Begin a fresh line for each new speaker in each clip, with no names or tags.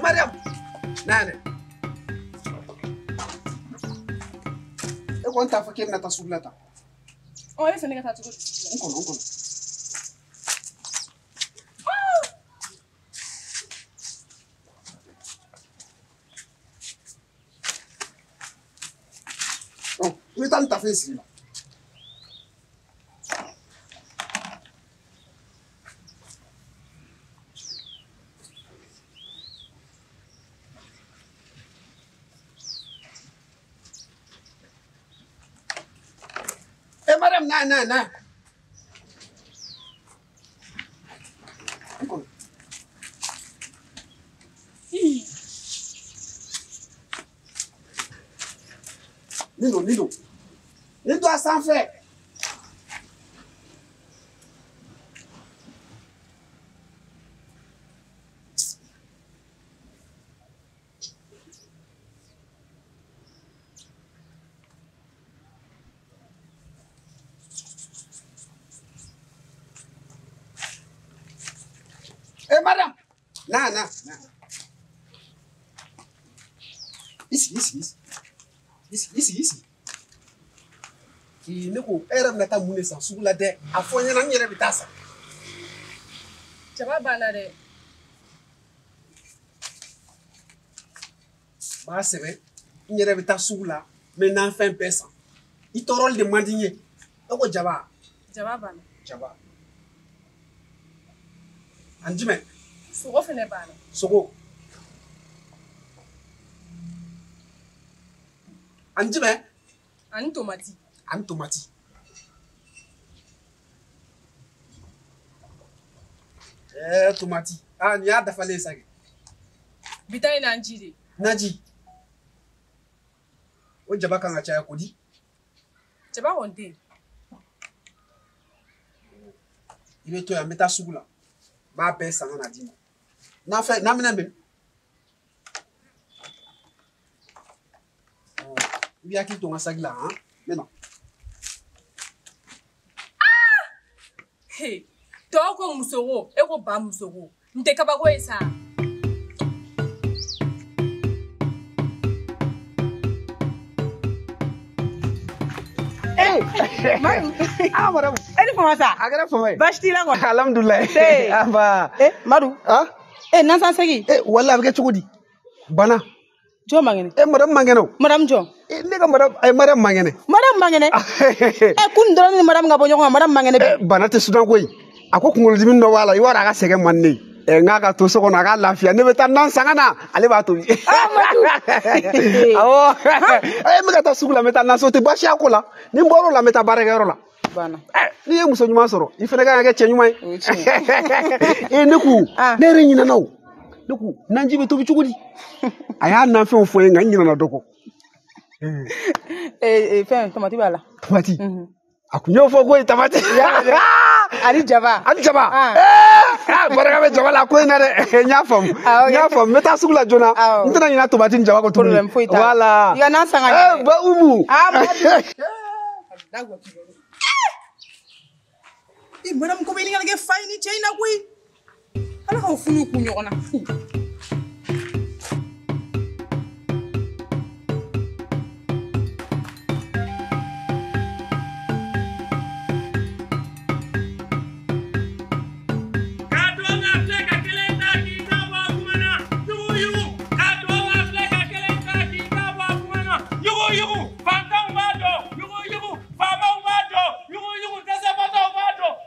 Mariam na dɛ. E ko n t'a fɔ k'e bɛna taa sugu la tan.
Ɔ e bɛ fɛ ne ka taa cogo di?
N kɔnɔ n kɔnɔ. Ɔ i bɛ taa nin tafe in siri la. Madame, na, na, na. Nino, Nino. Nino a sanfɛ. Madame, na, na, na. Ici, ici, ici. Ici, ici, ici. Ne ko e yɛrɛ bɛna taa mun de san sugu la dɛ? A fɔ n ɲɛna n yɛrɛ bɛ taa san.
Jaba banna dɛ.
N b'a sɛbɛn n yɛrɛ bɛ taa sugu la n bɛ nafɛn bɛɛ san. I tɔɔrɔli de man di n ye. E ko jaba.
Jaba banna.
Jaba. Ani jumɛn?
Sogo fɛnɛ banna.
Sogo. Ani jumɛn?
Ani tomati.
Ani tomati. Tomati. Ah, nin y'a dafalen ye sa kɛ.
Bi ta ye naji de.
Naji. O jaba kan ka caya kodi.
Jaba kɔni tɛ yen.
I bɛ to yan n bɛ taa sugu la. N b'a bɛɛ san ka na d'i ma. Nafɛn naminɛ bɛ min? I b'i hakili to n ka saki la han? N bɛ na.
Tɔw ko musoko, e ko ba musoko. N tɛ kabako ye sa.
Madu.
Ah, madame.
E ni fama sa.
A kɛra fama ye.
Baasi t'i la kɔni.
Alhamdulilayi. Aba.
Madu.
Ah?
Nansan segi.
Wala a bɛ kɛ cogo di? Bana.
Jɔn man kɛnɛ?
Madame man kɛnɛ o.
Madame jɔn?
Ne ka madame, ayi madame man kɛnɛ.
Madame man kɛnɛ? Kun dɔrɔn ni madame ka bɔ ɲɔgɔn kan, madame man kɛnɛ bi.
Bana tɛ sudan koyi. A ko kunkolodimi dɔ b'a la, i b'a dɔn a ka sɛgɛn man di ne ye. N k'a ka to so kɔnɔ a k'a lafiya, ne bɛ taa nan san ka na, ale b'a tobi.
Madu.
Awɔ. N bɛ ka taa sugu la, n bɛ taa nan san, o tɛ baasi y'a ko la. Ni n bɔr'o la, n bɛ taa baarakɛyɔrɔ la.
Banna.
N'i ye muso ɲuman sɔrɔ, i fana kan ka kɛ cɛ ɲuman ye. Ne ko, ne yɛrɛ ɲinɛna o. Ne ko, naji bɛ tobi cogo di? A y'a nafɛnw fɔ n ye nka n ɲinɛna dɔ kɔ.
Fɛn tomati b'a la.
Tomati. A kun y'o fɔ koyi tamati.
Ani jaba.
Ani jaba. Barika bɛ jaba la ko in na dɛ. N y'a faamu. N y'a faamu. N bɛ taa sugu la joona. N tɛna ɲinɛ tomati ni jaba kɔ tuguni.
Problème foyi t'a la.
Voilà.
I ka nan san ka ɲɛ.
Ba Umu.
Madu. Madame ko bɛ ɲini ka kɛ fa ye ni cɛ in na koyi. Ala k'aw funu k'u ɲɔgɔn na.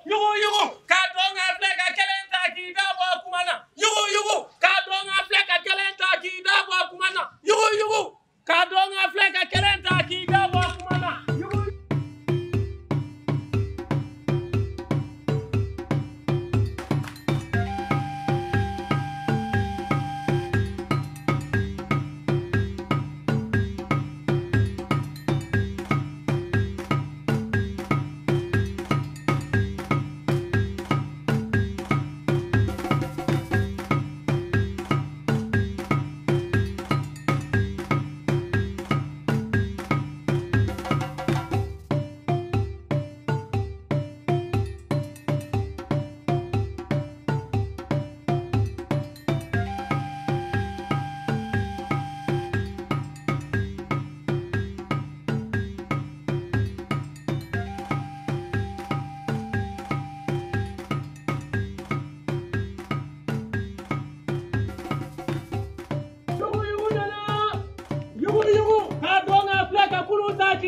Yugu yugu, k'a dɔn k'a filɛ ka kelen ta k'i da bɔ a kuma na. Yugu yugu, k'a dɔn.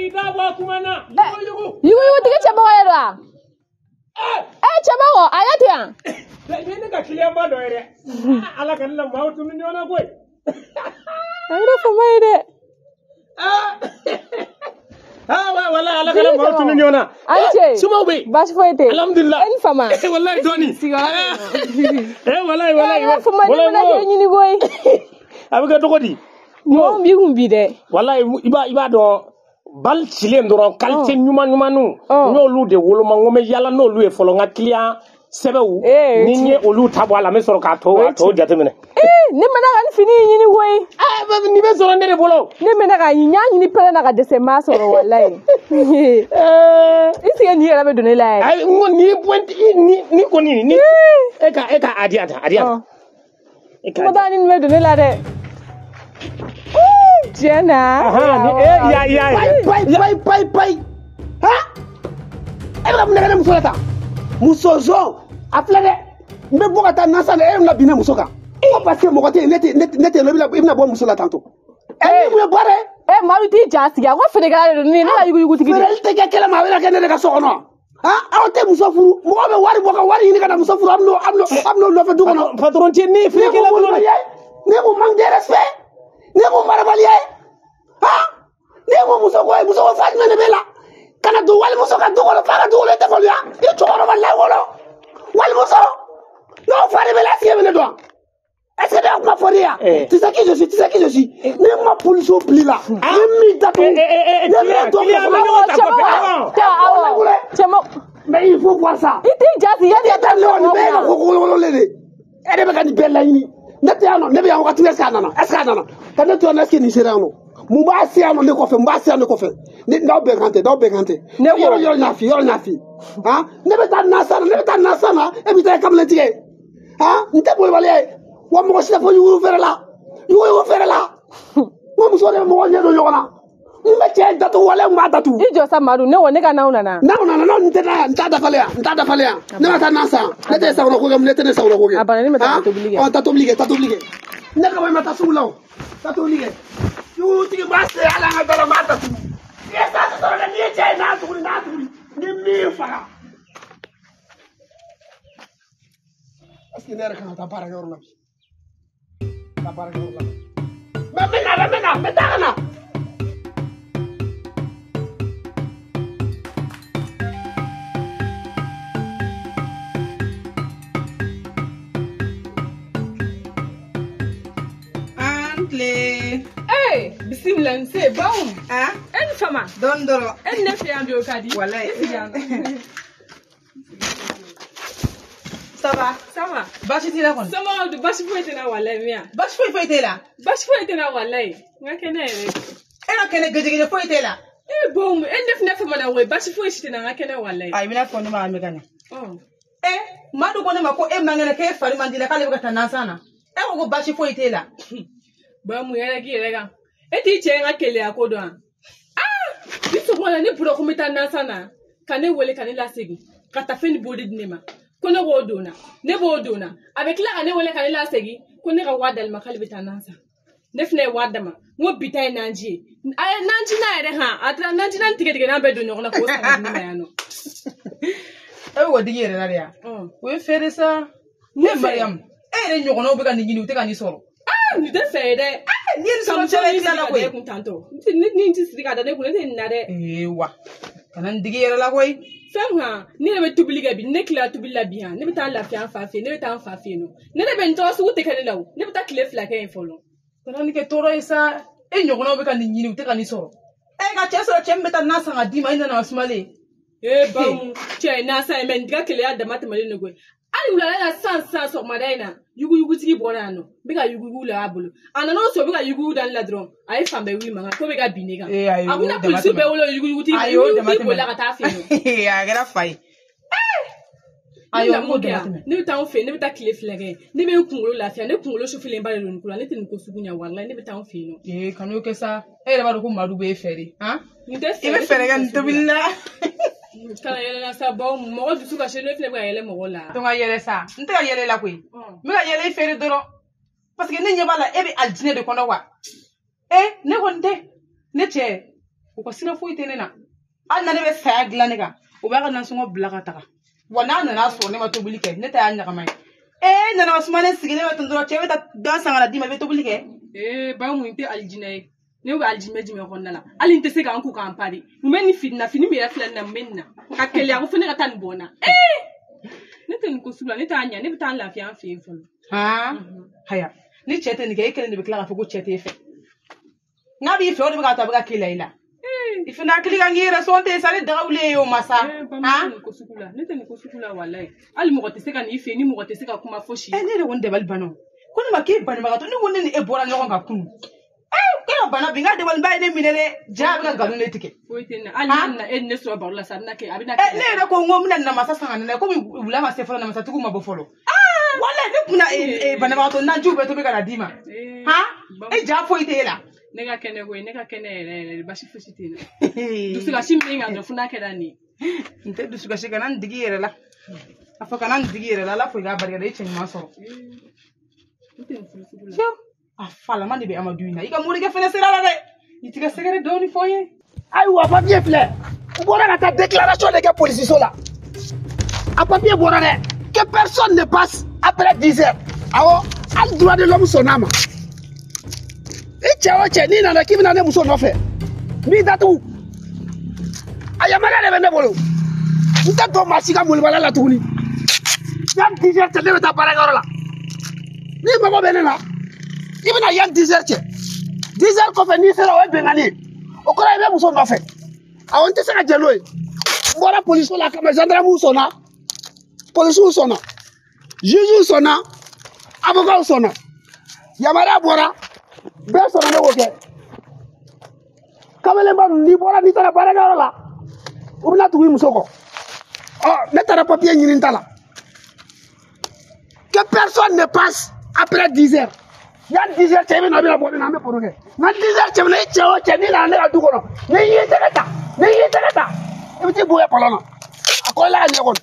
k'i da bɔ kuma na. Yugu
yugu tigi cɛbɔgɔ de don wa? Cɛbɔgɔ a y'a to yan.
Ni ne ka client ba dɔ ye dɛ. Ala ka ne la maaw tunu ɲɔgɔn na koyi.
A yɛrɛ fama ye dɛ.
Wala ala kana maaw tunu ɲɔgɔn na.
An ce.
Sumaw bɛ yen.
Baasi foyi tɛ yen.
Alhamdulilah.
E ni fama.
Walayi dɔɔni. Walayi walayi.
E yɛrɛ fama ne bɛna k'e ɲini koyi.
A bɛ kɛ cogo di?
Mɔgɔw b'i kun bi dɛ.
Walayi i b'a dɔn bal cilen dɔrɔn qualité ɲuman ɲumanninw n y'olu de woloma n ko n bɛ yala n'olu ye fɔlɔ n ka client sɛbɛw ni n ye olu ta bɔ a la n bɛ sɔrɔ k'a tɔ jateminɛ.
Ne mɛna ka nin fini in ɲini koyi.
Nin bɛ sɔrɔ ne de bolo.
Ne mɛna ka ɲini n y'a ɲini pɛrɛn na ka dɛsɛ n m'a sɔrɔ walayi. Est-ce que nin yɛrɛ bɛ don ne la yɛrɛ?
Ayi n ko nin point ni kɔni ni e ka a di yan tan a di yan tan.
Kuma taa ni nin bɛ don ne la dɛ. Tiɲɛ na.
Ya.
Payi. Ha? E bɛ ka mun de kɛ ne muso la tan? Muso zon a filɛ dɛ. N bɛ bɔ ka taa nasa la e bɛna bin ne muso kan. Ko parce que mɔgɔ tɛ yen ne tɛ yen i bɛna bɔ muso la tantôt. Ni mun ye bɔ dɛ.
Madu t'i ja sigi a ko feerekɛla de don ne ka yuguyugutigi de.
Feereli tɛ kɛ kɛlɛ ma a bɛna kɛ ne de ka so kɔnɔ. Aw tɛ muso furu mɔgɔ bɛ wari bɔ ka wari ɲini ka na muso furu a bɛ n'o nɔfɛ du kɔnɔ.
Patron cɛ ne ye feerekɛla bolo de.
Ne ko manque de respect. Ne ko marabaliya ye. Ne ko muso ko ye muso ko fa jumɛn de b'e la? Ka na don walimuso ka du kɔnɔ fa ka du kɔnɔ e tɛ faamuya i cɛkɔrɔba lawolo walimuso n'o fa de bɛ la est-ce que e bɛ ne dɔn? Est-ce que ne ka kuma fɔ ne ye? Tu sais qui je suis, tu sais qui je suis. Ne ma policier bila la. Ne m'i datugu. Ne bɛ dɔn
Cɛmɔgɔ.
Mais il faut voir ça.
I t'i ja sigi.
E tɛ nin bɛɛ ye ka ko kolokololen de. E de bɛ ka nin bɛɛ laɲini. Ne tɛ yan nɔ ne bɛ yan wagati est-ce que a nana est-ce que a nana ka ne to yan nɔ est-ce que nin sera yan nɔ mun b'a se yan nɔ ne kɔfɛ mun b'a se yan ne kɔfɛ ne n'aw bɛnkan tɛ n'aw bɛnkan tɛ ne yɔrɔ yɔrɔ ɲ'a f'i yɔrɔ ɲ'a f'i ne bɛ taa nasa na ne bɛ taa nasa na e bɛ taa kamelentigi ye n tɛ bolibaliya ye wa mɔgɔ si tɛ fɔ yuguyugu feere la yuguyugu feere la n ko muso de bɛ mɔgɔ ɲɛ don ɲɔgɔn na n bɛ cɛ datugu wala n b'a datugu.
I jɔ sa Madu ne ko ne ka n'aw nana.
N'aw nana n'aw tɛ na yan n t'a dafalen yan n t'a dafalen yan ne ma taa nan san ne tɛ sagona ko kɛ ne tɛ ne sagona ko kɛ.
A banna ne ma taa tobili kɛ.
Taa tobili kɛ taa tobili kɛ ne ka bɔ i ma taa sugu la o taa tobili kɛ yuguyugutigi n b'a se hali an ka da la n b'a datugu n'i ye sansi sɔrɔ dɛ n'i ye cɛ ye n'a tuguni n'a tuguni ni min faga. Est-ce que ne yɛrɛ kan ka taa baarakɛyɔrɔ la bi? Taa baarakɛyɔrɔ la. N bɛ na n bɛ na n bɛ taa ka na.
Bisimila n se baw. E ni fama.
Dɔɔni dɔrɔn.
E ni ne fɛ yan bi o ka di.
Walayi.
E sigi yan.
Ça va?
Ça va.
Baasi t'i la kɔni?
Somɔgɔw dun baasi foyi tɛ n na walayi Miya.
Baasi foyi foyi t'e la?
Baasi foyi tɛ n na walayi. N ka kɛnɛ yɛrɛ.
E ka kɛnɛ gɛjɛgɛjɛ foyi t'e la?
Baw e ne fɛnɛ fama na koyi baasi foyi si tɛ n na n ka kɛnɛ walayi.
Ayi i bɛna fɔ ne ma an bɛ ka ɲɛ. Madu ko ne ma ko e man kɛnɛ k'e fari man di la k'ale bɛ ka taa nansan na. E ko ko baasi foyi t'e la.
Ba mun yɛrɛ k'i yɛrɛ kan? E t'i cɛ in ka keleya ko dɔn wa? Bi sɔgɔma la ne bɔra ko n bɛ taa nansan na ka ne wele ka ne lasegin ka tafe ni bodi di ne ma ko ne k'o donna ne b'o donna a bɛ tila ka ne wele ka ne lasegin ko ne ka wari d'ale ma k'ale bɛ taa nansan ne fana ye wari d'a ma n ko bi ta ye nanji ye a ye nanji n'a yɛrɛ han a taara nanji n'a tigɛ tigɛ n'a bɛɛ don ɲɔgɔn na k'o san ka di ne ma yan nɔ.
E bɛ k'o digi i yɛrɛ la de ya? O ye feere sa. Ne Mariyamu e yɛrɛ ɲɔgɔnnaw bɛ ka nin ɲini u tɛ ka nin sɔrɔ.
Nin tɛ fɛ ye dɛ.
N'i ye nin sɔrɔ cɛ la i tila la koyi.
Ne kun tantɔ. Ni n ti siri ka da ne kun ne tɛ nin na dɛ.
Ee wa kana nin digi yɛrɛ la koyi.
Fɛn mun han ne yɛrɛ bɛ tobili kɛ bi ne tilala tobili la bi han ne bɛ taa lafiya n fa fɛ yen ne bɛ taa n fa fɛ yen nɔ ne de bɛ nin tɔgɔ sugu tɛ kɛ ne la o ne bɛ taa tile 2 kɛ yen fɔlɔ.
Kana nin kɛ tɔɔrɔ ye sa e ɲɔgɔnnaw bɛ ka nin ɲini u tɛ ka nin sɔrɔ. E ka cɛ sɔrɔ cɛ min bɛ taa nan san ka d'i ma i nana sumalen.
Bawo cɛ ye nan san ye mɛ nin ka keleya dama tɛmɛlen don koyi. Hali wulada la sisan sɔgɔmada in na yuguyugutigi bɔra yan nɔ n bɛ ka yuguyugu la a bolo a nana o sɔrɔ bɛ ka yuguyugu da ne la dɔrɔn a ye fan bɛɛ wuli mankan ko bɛ ka bin ne kan a bɛna polisiw bɛɛ wele yuguyugutigi yuguyugutigi bolila ka taa fɛ yen nɔ.
A kɛra fa ye.
Ayi o m'o dama tɛmɛ. Ne bɛ taa anw fɛ yen ne bɛ taa tile 2 kɛ ne bɛ n kunkolo lafiya ne kunkolo sufilenba de don nin ko la ne tɛ nin ko sugu ɲɛ walayi ne bɛ taa anw fɛ yen nɔ.
Kan'o kɛ sa e yɛrɛ b'a dɔn ko Madu b'e fɛ de.
Nin tɛ fɛ
i bɛ fɛɛrɛ kɛ nin tobili la.
Kana yɛlɛ la sa bawo mɔgɔ dusu ka se ne fɛnɛ bɛ ka yɛlɛ mɔgɔ la.
To ka yɛlɛ sa n tɛ ka yɛlɛ la koyi n bɛ ka yɛlɛ i fɛ de dɔrɔn parce que ne ɲɛ b'a la e bɛ alijinɛ de kɔnɔ wa. Ne kɔni tɛ ne cɛ U ka sira foyi tɛ ne na. Hali na ne bɛ saya dilan ne kan, u b'a ka nasɔngɔ bila ka taga. Wa n'a nana sɔrɔ ne ma tobili kɛ, ne ta y'a ɲagama ye. Ee nana suma ne sigilen bɛ ten dɔrɔn, cɛ bɛ taa gan san ka na d'i ma, i bɛ tobili kɛ.
Ee ba mun tɛ alijinɛ ye. Ne bɛ alijinɛ jumɛn kɔnɔna la? Hali n tɛ se k'an ko k'an pari. Mun bɛ nin fini na, fini min yɛrɛ filɛ nin na, mun bɛ nin na? Ka keleya ko fo ne ka taa nin bɔ n na. Ee ne tɛ nin ko sugu la, ne t'a ɲɛ, ne bɛ taa n lafiya an fɛ yen fɔlɔ.
Haya, ni cɛ tɛ nin kɛ, e kelen de bɛ tila k'a fɔ ko cɛ t'e fɛ. N'a b'i fɛ, o de bɛ k'a to a bɛ ka keleya i la. I fana hakili kan k'i yɛrɛ sɔn tɛ sa, ni daga wuli ye o ma sa.
Ne tɛ nin ko sugu la, ne tɛ nin ko sugu la walayi. Hali mɔgɔ tɛ se ka n'i fɛ, ni mɔgɔ tɛ se ka kuma fosi.
Ne yɛrɛ kɔni dabali banna o. Ko ne ma k'e banabagatɔ, ne ko ne ni e bɔra ɲɔgɔn kan kunun. E ka bana bi, n ka dabaliba ye ne minɛ dɛ. Ja a bɛ ka nkalon de tigɛ.
Foyi tɛ ne na, hali n'a nana e ni ne sɔrɔ baro la sa, a bɛna kɛ, a bɛna kɛ.
Ne yɛrɛ ko n ko n bɛna namasa san ka na n'a ye, komi wula ma se fɔlɔ, namasatigiw ma bɔ fɔlɔ. Walayi ne kun na banabagatɔ najiw bɛɛ tobi ka na d'i ma. Han, e ja foyi tɛ e la.
Ne ka kɛnɛ koyi, ne ka kɛnɛ yɛrɛ yɛrɛ, basi fosi tɛ n na. Dusukasi min bɛ n kan dɔrɔn, fo n'a kɛra nin ye.
N tɛ dusukasi, kana n digi i yɛrɛ la. A fɔ kana n digi i yɛrɛ la, Ala fo i k'a barika da, i cɛ ɲuman sɔrɔ.
N tɛ nin furu sugu la.
A falama de bɛ Amadu in na. I ka morikɛ fɛnɛ sera la dɛ. I t'i ka sɛgɛrɛ dɔɔni fɔ n ye.
Ayiwa papiye filɛ, n bɔra ka taa déclaration de kɛ polisiso la. A papiye bɔra dɛ, que personne ne passe après 10 heures. Awɔ, hali droit de l'homme sɔnn'a ma. I cɛ o cɛ n'i nana k'i bɛna ne muso nɔfɛ, n b'i datugu. A yamaruya de bɛ ne bolo. N tɛ to maa si ka molibala la tuguni. Yanni 10 heures cɛ ne bɛ taa baarakɛyɔrɔ la. N'i mago bɛ ne la, i bɛna yanni 10 heures cɛ. 10 heures kɔfɛ n'i sera o ye bɛnkanni ye. O kɔrɔ i bɛ muso nɔfɛ. Awɔ n tɛ se ka jɛn n'o ye. N bɔra polisiso la kama, gendarmew sɔnna, polisiw sɔnna, jugew sɔnna, avocatw sɔnna. Yamaruya bɔra. Bɛɛ sɔnna ne k'o kɛ. Kamalenba ninnu n'i bɔra n'i taara baarakɛyɔrɔ la, u bɛna tugu i muso kɔ. Ɔ ne taara papiye ɲini n ta la. Que personne ne passe après 10 heures. Yanni 10 heures cɛ i bɛ na, i bɛna bɔ ne na, an bɛ baro kɛ. Nka 10 heures cɛ i cɛ o cɛ n'i nana ne ka du kɔnɔ, n'i y'i tɛgɛ ta, n'i y'i tɛgɛ ta, i bɛ t'i bo kɛ kɔlɔn na. A kɔlɔla ka ɲɛ kɔni.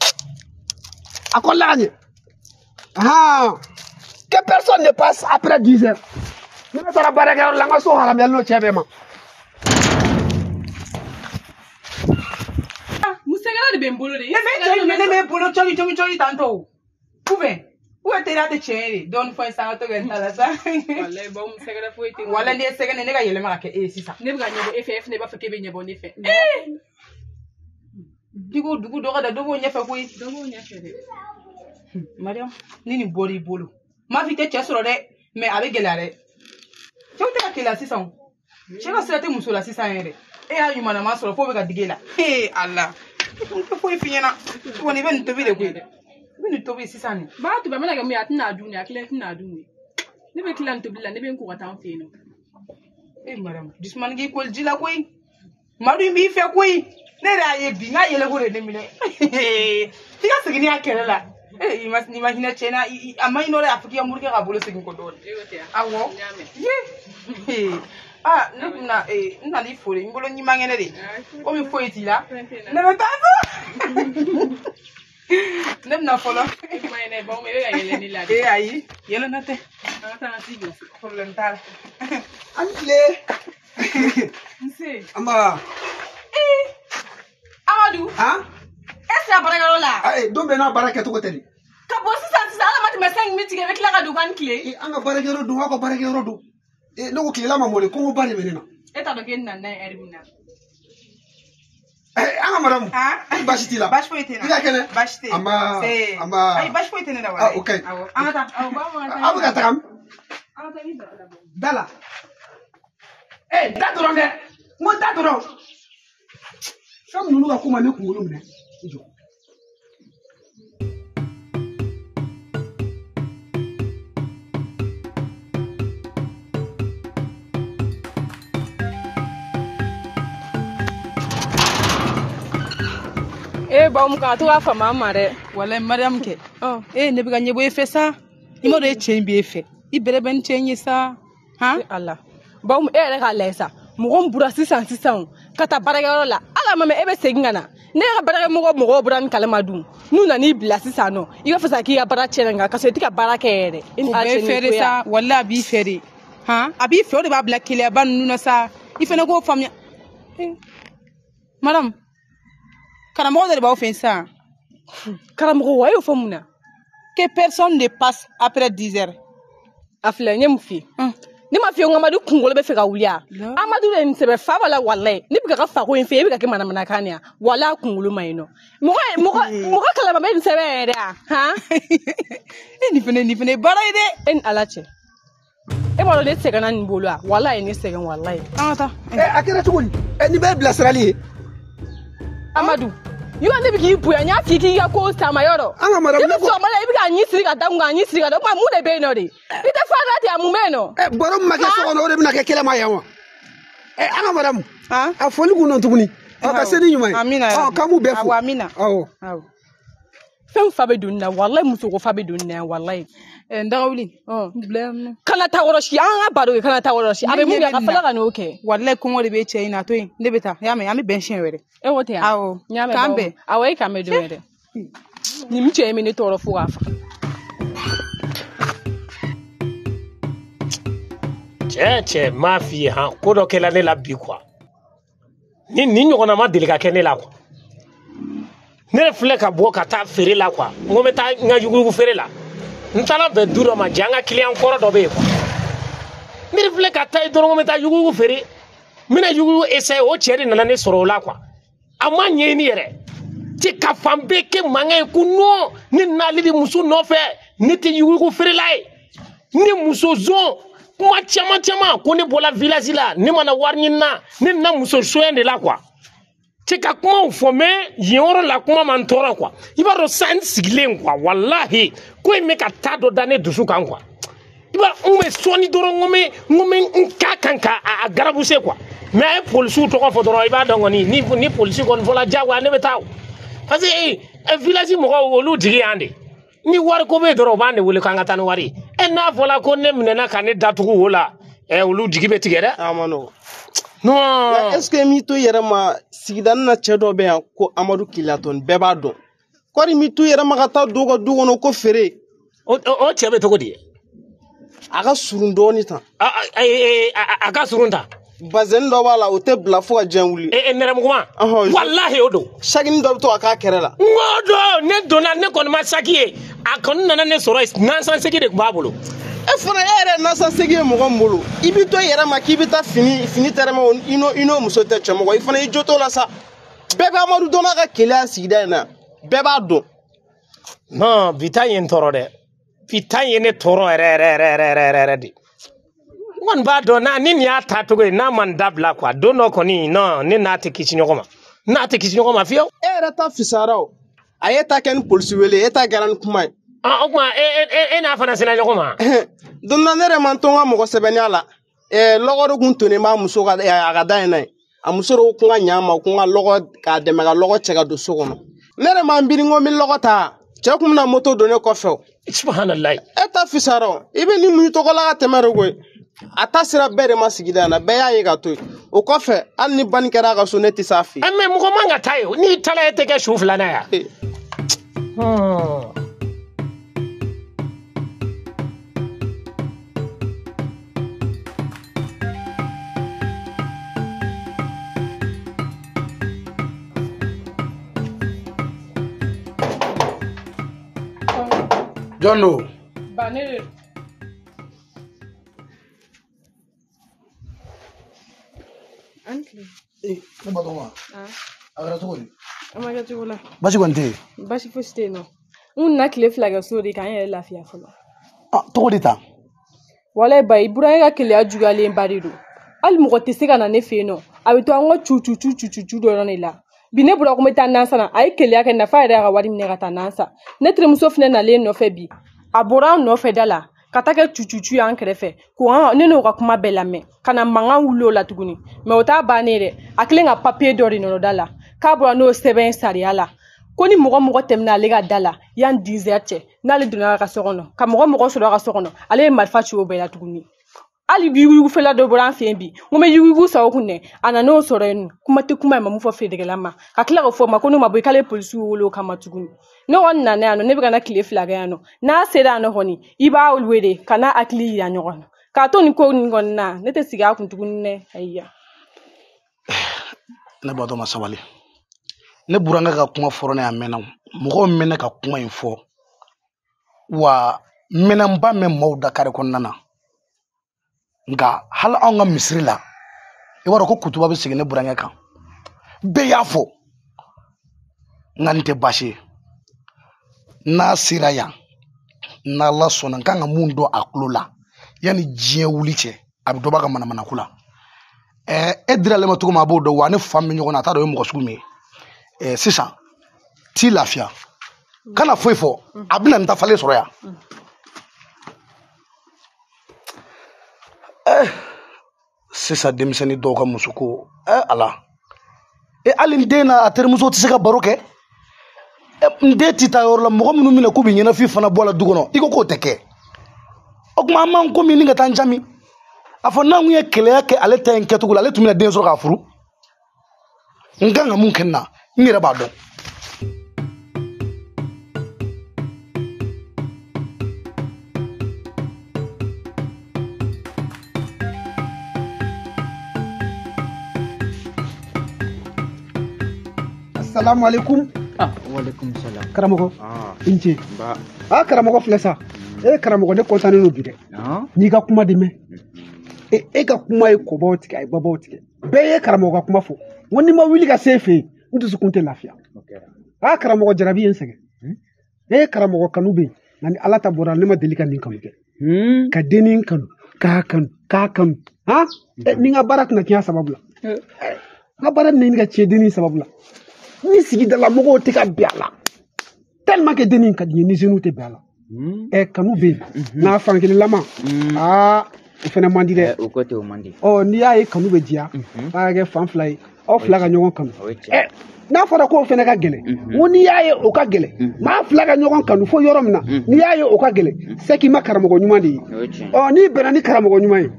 A kɔlɔla ka ɲɛ. Han. Que personne ne passe après 10 heures. Ne taara baarakɛyɔrɔ la, n ka so haramuyalen don cɛ bɛɛ ma.
Mun sɛgɛrɛ de bɛ n bolo de.
Ne bɛ cɛ minɛ, ne bɛ bolo cogi cogi cogi tantɔ o. Ou bien teriya tɛ tiɲɛ ye de. Dɔɔni fɔ n ye sa, an ka to kɛ n ta la sa.
Walayi bawo mun sɛgɛrɛ foyi tɛ n bolo.
Walayi n'i ye sɛgɛ ne ka yɛlɛma ka kɛ e ye sisan.
Ne bɛ ka ɲɛbɔ e fɛ, e fana b'a fɔ k'e bɛ ɲɛbɔ ne fɛ.
Dugu dugu dɔ ka da, dɔ b'o ɲɛfɛ koyi.
Dɔ b'o ɲɛfɛ dɛ.
Mariam, ni nin bɔr'i bolo, n m'a fɔ i tɛ cɛ sɔrɔ dɛ, mais a bɛ gɛlɛya dɛ. Cɛw tɛ ka keleya sisan o. Cɛ ka sira tɛ muso la sisan yɛrɛ. E y'a ɲumanama sɔrɔ f'o bɛ ka digi e la. Ee Ala, n tɛ foyi f'i ɲɛna. I kɔni i bɛ nin tobi de koyi. I bɛ nin tobi sisan nin.
Ba tobi a mana kɛ mun ye, a tɛna dun de, a kelen tɛna dun de. Ne bɛ tila nin tobili la, ne bɛ n ko ka taa n fɛ yen nɔ.
Ee Mariam, Dusumani k'i koli ji la koyi. Madu in b'i fɛ koyi. Ne yɛrɛ y'a ye bi, n ka yɛlɛko de ye ne minɛ. F'i ka segin ni a kɛlɛ la. I ma hinɛ cɛ na, a ma ɲinɛ o la, a fɔ k'i ka morikɛ k'a bolo segin kɔ dɔɔni. Awɔ. Ye. Ah, ne kun na n nana i fo de, n bolo ɲuman kɛnɛ de. Komi foyi t'i la. Ne bɛ taa so. Ne bɛna fɔlɔ. Ee ayi, yɛlɛ na tɛ. Problème t'a la.
An tile.
Nse.
An ba.
Amadu.
Han?
E sera baarakɛyɔrɔ la.
Ayi, don bɛɛ n'a baara kɛcogo tɛ nin.
Ka bɔ sisan sisan, ala ma tɛmɛ 5 minutes kɛ, i bɛ tila ka don k'an tile.
An ka baarakɛyɔrɔ don, aw ka baarakɛyɔrɔ don. Ne ko tilela ma mɔ de, kɔngɔba de bɛ ne na.
E t'a dɔn k'e nana n'a ye ɛri min na.
An ka madamu. Baasi t'i la.
Baasi foyi tɛ n na.
I ka kɛnɛ.
Baasi tɛ yen.
An ba. An ba.
Ayi, baasi foyi tɛ ne la walayi.
Ah, o ka ɲi.
Awɔ, an ka taa.
Awɔ, ba ma taa.
Aw bɛ ka taga min?
An ka taa ni da la.
Da la. Da dɔrɔn dɛ. N ko da dɔrɔn. Fɛn ninnu ka ko ma ne kunkolo minɛ. I jɔ.
E ba mun kan a to k'a faamu an ma dɛ.
Walayi Mariam kɛ. E ne bɛ ka ɲɛbɔ e fɛ sa. I m'a dɔn e cɛ in b'e fɛ. I bɛrɛ bɛ ni cɛ in ye sa. Han?
Ala. Ba e yɛrɛ k'a lajɛ sa. Mɔgɔ min bɔra sisan sisan ka taa baarakɛyɔrɔ la. Ala ma mɛ e bɛ segin ka na. Ne ka baarakɛmɔgɔ mɔgɔw bɔra ni kalama dun. N'u nan'i bila sisan nɔ, i b'a fɔ sa k'i ka baara tiɲɛna nka kasɔrɔ i tɛ ka baara kɛ yɛrɛ.
O bɛɛ fɛ de sa. Walayi a b'i fɛ de. Han? A b'i fɛ o de b'a bila keleyaba ninnu na sa. I fana k'o faamuya. Madame, karamɔgɔ dɔ de b'aw fɛ yen sisan.
Karamɔgɔ wa, e y'o fɔ mun na?
Que personne ne passe après 10 heures.
A filɛ, n ye mun f'i ye? Ne ma f'i ye ko Amadu kunkolo bɛ fɛ ka wuli a? Amadu de ye nin sɛbɛn fa b'a la walayi. Ne bɛ ka fako in fɛ, e bɛ ka kɛ manamanakan de ye walayi, a kunkolo ma ɲi nɔ. Mɔgɔ kalama bɛ nin sɛbɛn yɛrɛ a han?
E nin fɛnɛ ye baara ye dɛ.
E ni Ala cɛ. E b'a dɔn ne sɛgɛnna nin bolo a? Walayi ne sɛgɛn walayi.
An ka taa.
A kɛra cogo di? Nin bɛɛ ye bilasirali ye.
Amadu, yɔrɔ ne bɛ k'i bonya, n y'a f'i k'i ka ko sama yɔrɔ.
An ka madame,
ne bɛ sɔgɔma la, i bɛ k'a ɲi siri ka da kun, k'a ɲi siri ka da kun, mun de bɛ yen nɔ de? I tɛ fa da ten, a mun bɛ yen nɔ?
Baro min ma kɛ so kɔnɔ, o de bɛna kɛ kɛlɛ ma yan wa? An ka madame, a foli kun nɔ tuguni. Ka se ni ɲuman ye.
Amina.
K'an b'u bɛɛ fo.
Awɔ, amina.
Awɔ.
Fɛn fa bɛ don nin na walayi, musoko fa bɛ don nin na yan walayi.
N dagawuli. Bila yan nɔ.
Kana taa yɔrɔ si, an ka baro kɛ, kana taa yɔrɔ si. A bɛ mun kɛ, a ka fɔlɔ ka n'o kɛ.
Walayi kɔngɔ de bɛ cɛ in na, a to yen, ne bɛ taa. Y'a mɛn, an bɛ bɛn siɲɛ wɛrɛ.
E ko ten wa?
Awɔ.
N y'a mɛn.
K'an bɛn.
Awɔ, e k'an bɛn don wɛrɛ. Nin cɛ in bɛ ne tɔɔrɔ fo k'a faga.
Cɛ n m'a f'i ye han, ko dɔ kɛla ne la bi quoi. Ni nin ɲɔgɔnna ma deli ka kɛ ne la quoi. Ne yɛrɛ filɛ ka bɔ ka taa feere la quoi. N ko n bɛ taa n ka yuguyugu feere la. N taara bɛn du dɔ ma, ja n ka client kɔrɔ dɔ bɛ yen quoi. Ne yɛrɛ filɛ ka taa yen dɔrɔn, ko n bɛ taa yuguyugu feere. N bɛna yuguyugu essayer, o cɛ de nana ne sɔrɔ o la quoi. A ma ɲɛɲini yɛrɛ. Cɛ ka fan bɛɛ kɛ mankan ye ko non, ne n'ale de muso nɔfɛ, ne tɛ yuguyugu feerela ye. Ne muso zon, kuma caman caman, ko ne bɔra village la, ne mana wari ɲini na, ne nana muso sonya de la quoi. Cɛ ka kumaw fɔ, mais yen yɔrɔ la kuma man tɔɔrɔ quoi. I b'a dɔn sisan n sigilen quoi, walahi ko in bɛ ka taa dɔ da ne dusu kan quoi. I b'a n bɛ sɔɔni dɔrɔn, n ko bɛ n k'a kan ka a garabuse quoi. Mais a ye polisiw tɔgɔ fɔ dɔrɔn, i b'a dɔn kɔni ni polisi kɔni fɔla diyagoya ne bɛ taa o. Parce que village mɔgɔw olu jigi y'an de. Ni wari ko bɛ yen dɔrɔn, u b'an de wele k'an ka taa ni wari ye. N'a fɔla ko ne minɛna ka ne datugu o la, olu jigi bɛ tigɛ dɛ.
A ma nɔgɔn.
Non.
Est-ce que m'i to yɛrɛ ma sigida na cɛ dɔ bɛ yan ko Amadu Kilatɔn, bɛɛ b'a dɔn. Kɔri m'i to yɛrɛ ma ka taa don ka du kɔnɔ ko feere.
O cɛ bɛ cogo di?
A ka surun dɔɔni tan.
A ka surun tan.
Bazɛni dɔ b'a la, o tɛ bila fo ka diɲɛ wuli.
Nɛrɛmuguma. Walahi o don.
Sakini dɔ bɛ to ka k'a kɛrɛ la.
N ko don, ne donna, ne kɔni ma saki ye. A kɔni nana ne sɔrɔ yen, nasansegi de tun b'a bolo.
E fana, e yɛrɛ nasansegi ye mɔgɔ min bolo, i b'i to i yɛrɛ ma k'i bɛ taa fini tɛrɛmɛ, i n'o muso tɛ cɛmɔgɔ, i fana i jo t'o la sa. Bɛɛ bɛ Amadu dɔn n'a ka keleya sigida in na, bɛɛ b'a dɔn.
Non, bi ta ye n tɔɔrɔ dɛ. Bi ta ye ne tɔɔrɔ yɛrɛ yɛrɛ yɛrɛ yɛrɛ yɛrɛ de. N kɔni b'a dɔn n'a ni nin y'a taacogo ye, n'a ma n dabila quoi, don dɔ kɔni non, ne n'a tɛ kisi ɲɔgɔn ma. N'a tɛ kisi ɲɔgɔn ma fiyewu.
E yɛrɛ ta fisayara o. A ye ta kɛ ni polisi wele, e ta kɛra ni kuma ye.
O tuma e n'a fana sera ɲɔgɔn ma.
Don dɔ ne yɛrɛ ma to n ka mɔgɔ sɛbɛnniya la. Lɔgɔ de kun tonnen b'a muso ka a ka da in na ye. A muso de ko ka ɲa ma, ko n ka lɔgɔ k'a dɛmɛ ka lɔgɔ cɛ ka don so kɔnɔ. Ne yɛrɛ ma n biri n ko n bɛ lɔgɔ ta. Cɛ kun bɛna moto don ne kɔfɛ o.
Subahanallahi.
E ta fisayara o. I bɛ nin mun tɔgɔ la ka tɛmɛ de koyi. A ta sera bɛɛ de ma sigida in na, bɛɛ y'a ye ka to yen. O kɔfɛ, hali ni banni kɛra a ka so, ne tɛ s'a fɛ yen.
Mais mɔgɔ man ka taa yen, n'i taara e tɛ kɛ su filanan ye.
Jɔn don?
Ba ne de.
Ne Batɔgɔma. A kɛra cogo di?
A ma kɛ cogo la.
Basi kɔni tɛ yen?
Basi fosi tɛ yen nɔ. N kun nana tile 2 kɛ so de k'an yɛrɛ lafiya fɔlɔ.
Tɔgɔ de ta?
Walayi ba, i burankɛ ka keleya juguyalen ba de don. Hali mɔgɔ tɛ se ka na ne fɛ yen nɔ. A bɛ to an ka cu cu cu cu cu dɔrɔn de la. Bi ne bɔra ko n bɛ taa nan san na, a ye keleya kɛ nafa yɛrɛ y'a ka wari minɛ ka taa nan san. Ne terimuso fɛnɛ nalen nɔfɛ bi. A bɔra an nɔfɛ da la ka taa kɛ cucucu y'an kɛrɛfɛ ko ne n'o ka kuma bɛɛ lamɛn ka na mankan wuli o la tuguni. Mais o t'a bannen dɛ, a kɛlen ka papiye dɔ de nɔrɔ da la k'a bɔra n'o sɛbɛn sariya la ko ni mɔgɔ mɔgɔ tɛmɛna ale ka da la yan 10 heures cɛ, n'ale donna a ka so kɔnɔ ka mɔgɔ mɔgɔ sɔrɔ a ka so kɔnɔ, ale ye marifa ci o bɛɛ la tuguni. Hali bi yuguyugufɛla dɔ bɔra an fɛ yen bi, n ko n bɛ yuguyugu san o kun dɛ, a nan'o sɔrɔ yen nɔ. Kuma tɛ kuma ye, ma mun fɔ feerekɛla ma, ka tila k'o fɔ ma ko n'o ma bɔ k'ale polisiw wele o kama tuguni. Ne kɔni nana yan nɔ, ne bɛ ka na tile 2 kɛ yan nɔ. N'a sera yan nɔ kɔni, i b'a wele ka n'a hakili yira ɲɔgɔn na. K'a to nin ko nin kɔni na, ne tɛ sigi a kun tuguni dɛ. Ayiwa.
Ne Batɔma sabali. Ne burankɛ ka kuma fɔra ne a mɛnna mɔgɔw mɛnna ka kuma in fɔ wa mɛnɛnba mɛn maaw da kare kɔnɔna na nka hali anw ka misiri la i b'a dɔn ko kutuba bɛ segin ne burankɛ kan bɛɛ y'a fɔ nka nin tɛ baasi ye n'a sera yan n'Ala sɔnna n kan ka mun dɔn a tulo la yanni diɲɛ wuli cɛ a bɛ dɔ b'a ka manamanako la e dira ale ma cogo min a b'o dɔn wa ne fa min ɲɔgɔn na a t'a dɔn o ye mɔgɔ sugu min ye sisan t'i lafiya kana foyi fɔ a bɛna n dafalen sɔrɔ yan sisan denmisɛnnin dɔw ka muso ko ala hali n den n'a terimuso tɛ se ka baro kɛ n den tɛ taa yɔrɔ la mɔgɔ minnu bɛna k'u bɛ ɲɛnafin fana bɔ a la du kɔnɔ i ko k'o tɛ kɛ o tuma an m'an ko min ni ka taa n jami a fɔ n'an kun ye keleya kɛ ale ta in kɛcogo la ale tun bɛna den sɔrɔ k'a furu n kan ka mun kɛ nin na n yɛrɛ b'a dɔn.
Assalamu alaikum.
Wa alaikum salam.
Karamɔgɔ. I ni ce. Karamɔgɔ filɛ sa. Karamɔgɔ ne kɔntannen don bi dɛ. N'i ka kuma de mɛn. E ka kuma ye kɔbaw tigɛ a ye babaw tigɛ. Bɛɛ ye karamɔgɔ ka kuma fɔ. N ko n'i ma wuli ka se e fɛ yen n dusukun tɛ lafiya. Karamɔgɔ jarabi ye n sɛgɛn. Karamɔgɔ kanu bɛ yen nka ni Ala ta bɔra ne ma deli ka nin kanu kɛ. Ka dennin kanu k'a kanu k'a kanu. Ni n ka baara tɛna tiɲɛ a sababu la. N ka baara bɛna ɲini ka tiɲɛ dennin sababu la. Ni sigidala mɔgɔw tɛ ka bɛn a la tellement que dennin ka di n ye ni jeunes tɛ bɛn a la kanu bɛ yen n'a fankelenlama o fana man di dɛ
o ko tɛ o man di
n'i y'a ye kanu bɛ diya a kɛ fan fila ye aw fila ka ɲɔgɔn kanu n'a fɔra k'o fana ka gɛlɛn n ko n'i y'a ye o ka gɛlɛn maa fila ka ɲɔgɔn kanu fo yɔrɔ min na n'i y'a ye o ka gɛlɛn c'est k'i ma karamɔgɔ ɲuman de ye n'i bɛnna ni karamɔgɔ ɲuman ye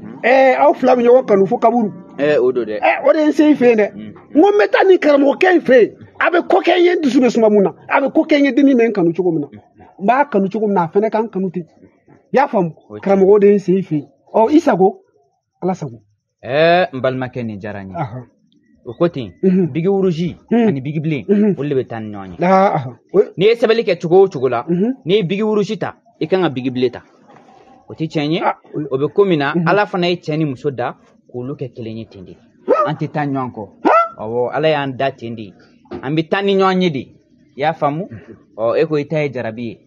aw fila bɛ ɲɔgɔn kanu fo kaburu
o don dɛ
o de ye n se i fɛ yen dɛ n ko n bɛ taa nin karamɔgɔkɛ in fɛ yen a bɛ ko kɛ n ye n dusu bɛ suma mun na a bɛ ko kɛ n ye dennin bɛ n kanu cogo min na n b'a kanu cogo min na a fana ka n kanu ten i y'a faamu karamɔgɔ de ye n se i fɛ yen i sago Ala sago.
N balimakɛ nin diyara n ye o ko ten bigi wuruzi ani bigi bilen olu de bɛ taa ni ɲɔgɔn ye n'i ye sɛbɛnni kɛ cogo o cogo la n'i ye bigi wuruzi ta i kan ka bigi bilen ta o tɛ tiɲɛ ye o bɛ ko min na Ala fana ye cɛ ni muso da k'olu kɛ kelen ye ten de an tɛ taa ɲɔgɔn kɔ awɔ Ala y'an da ten de an bɛ taa ni ɲɔgɔn ye de i y'a faamu e ko i ta ye jarabi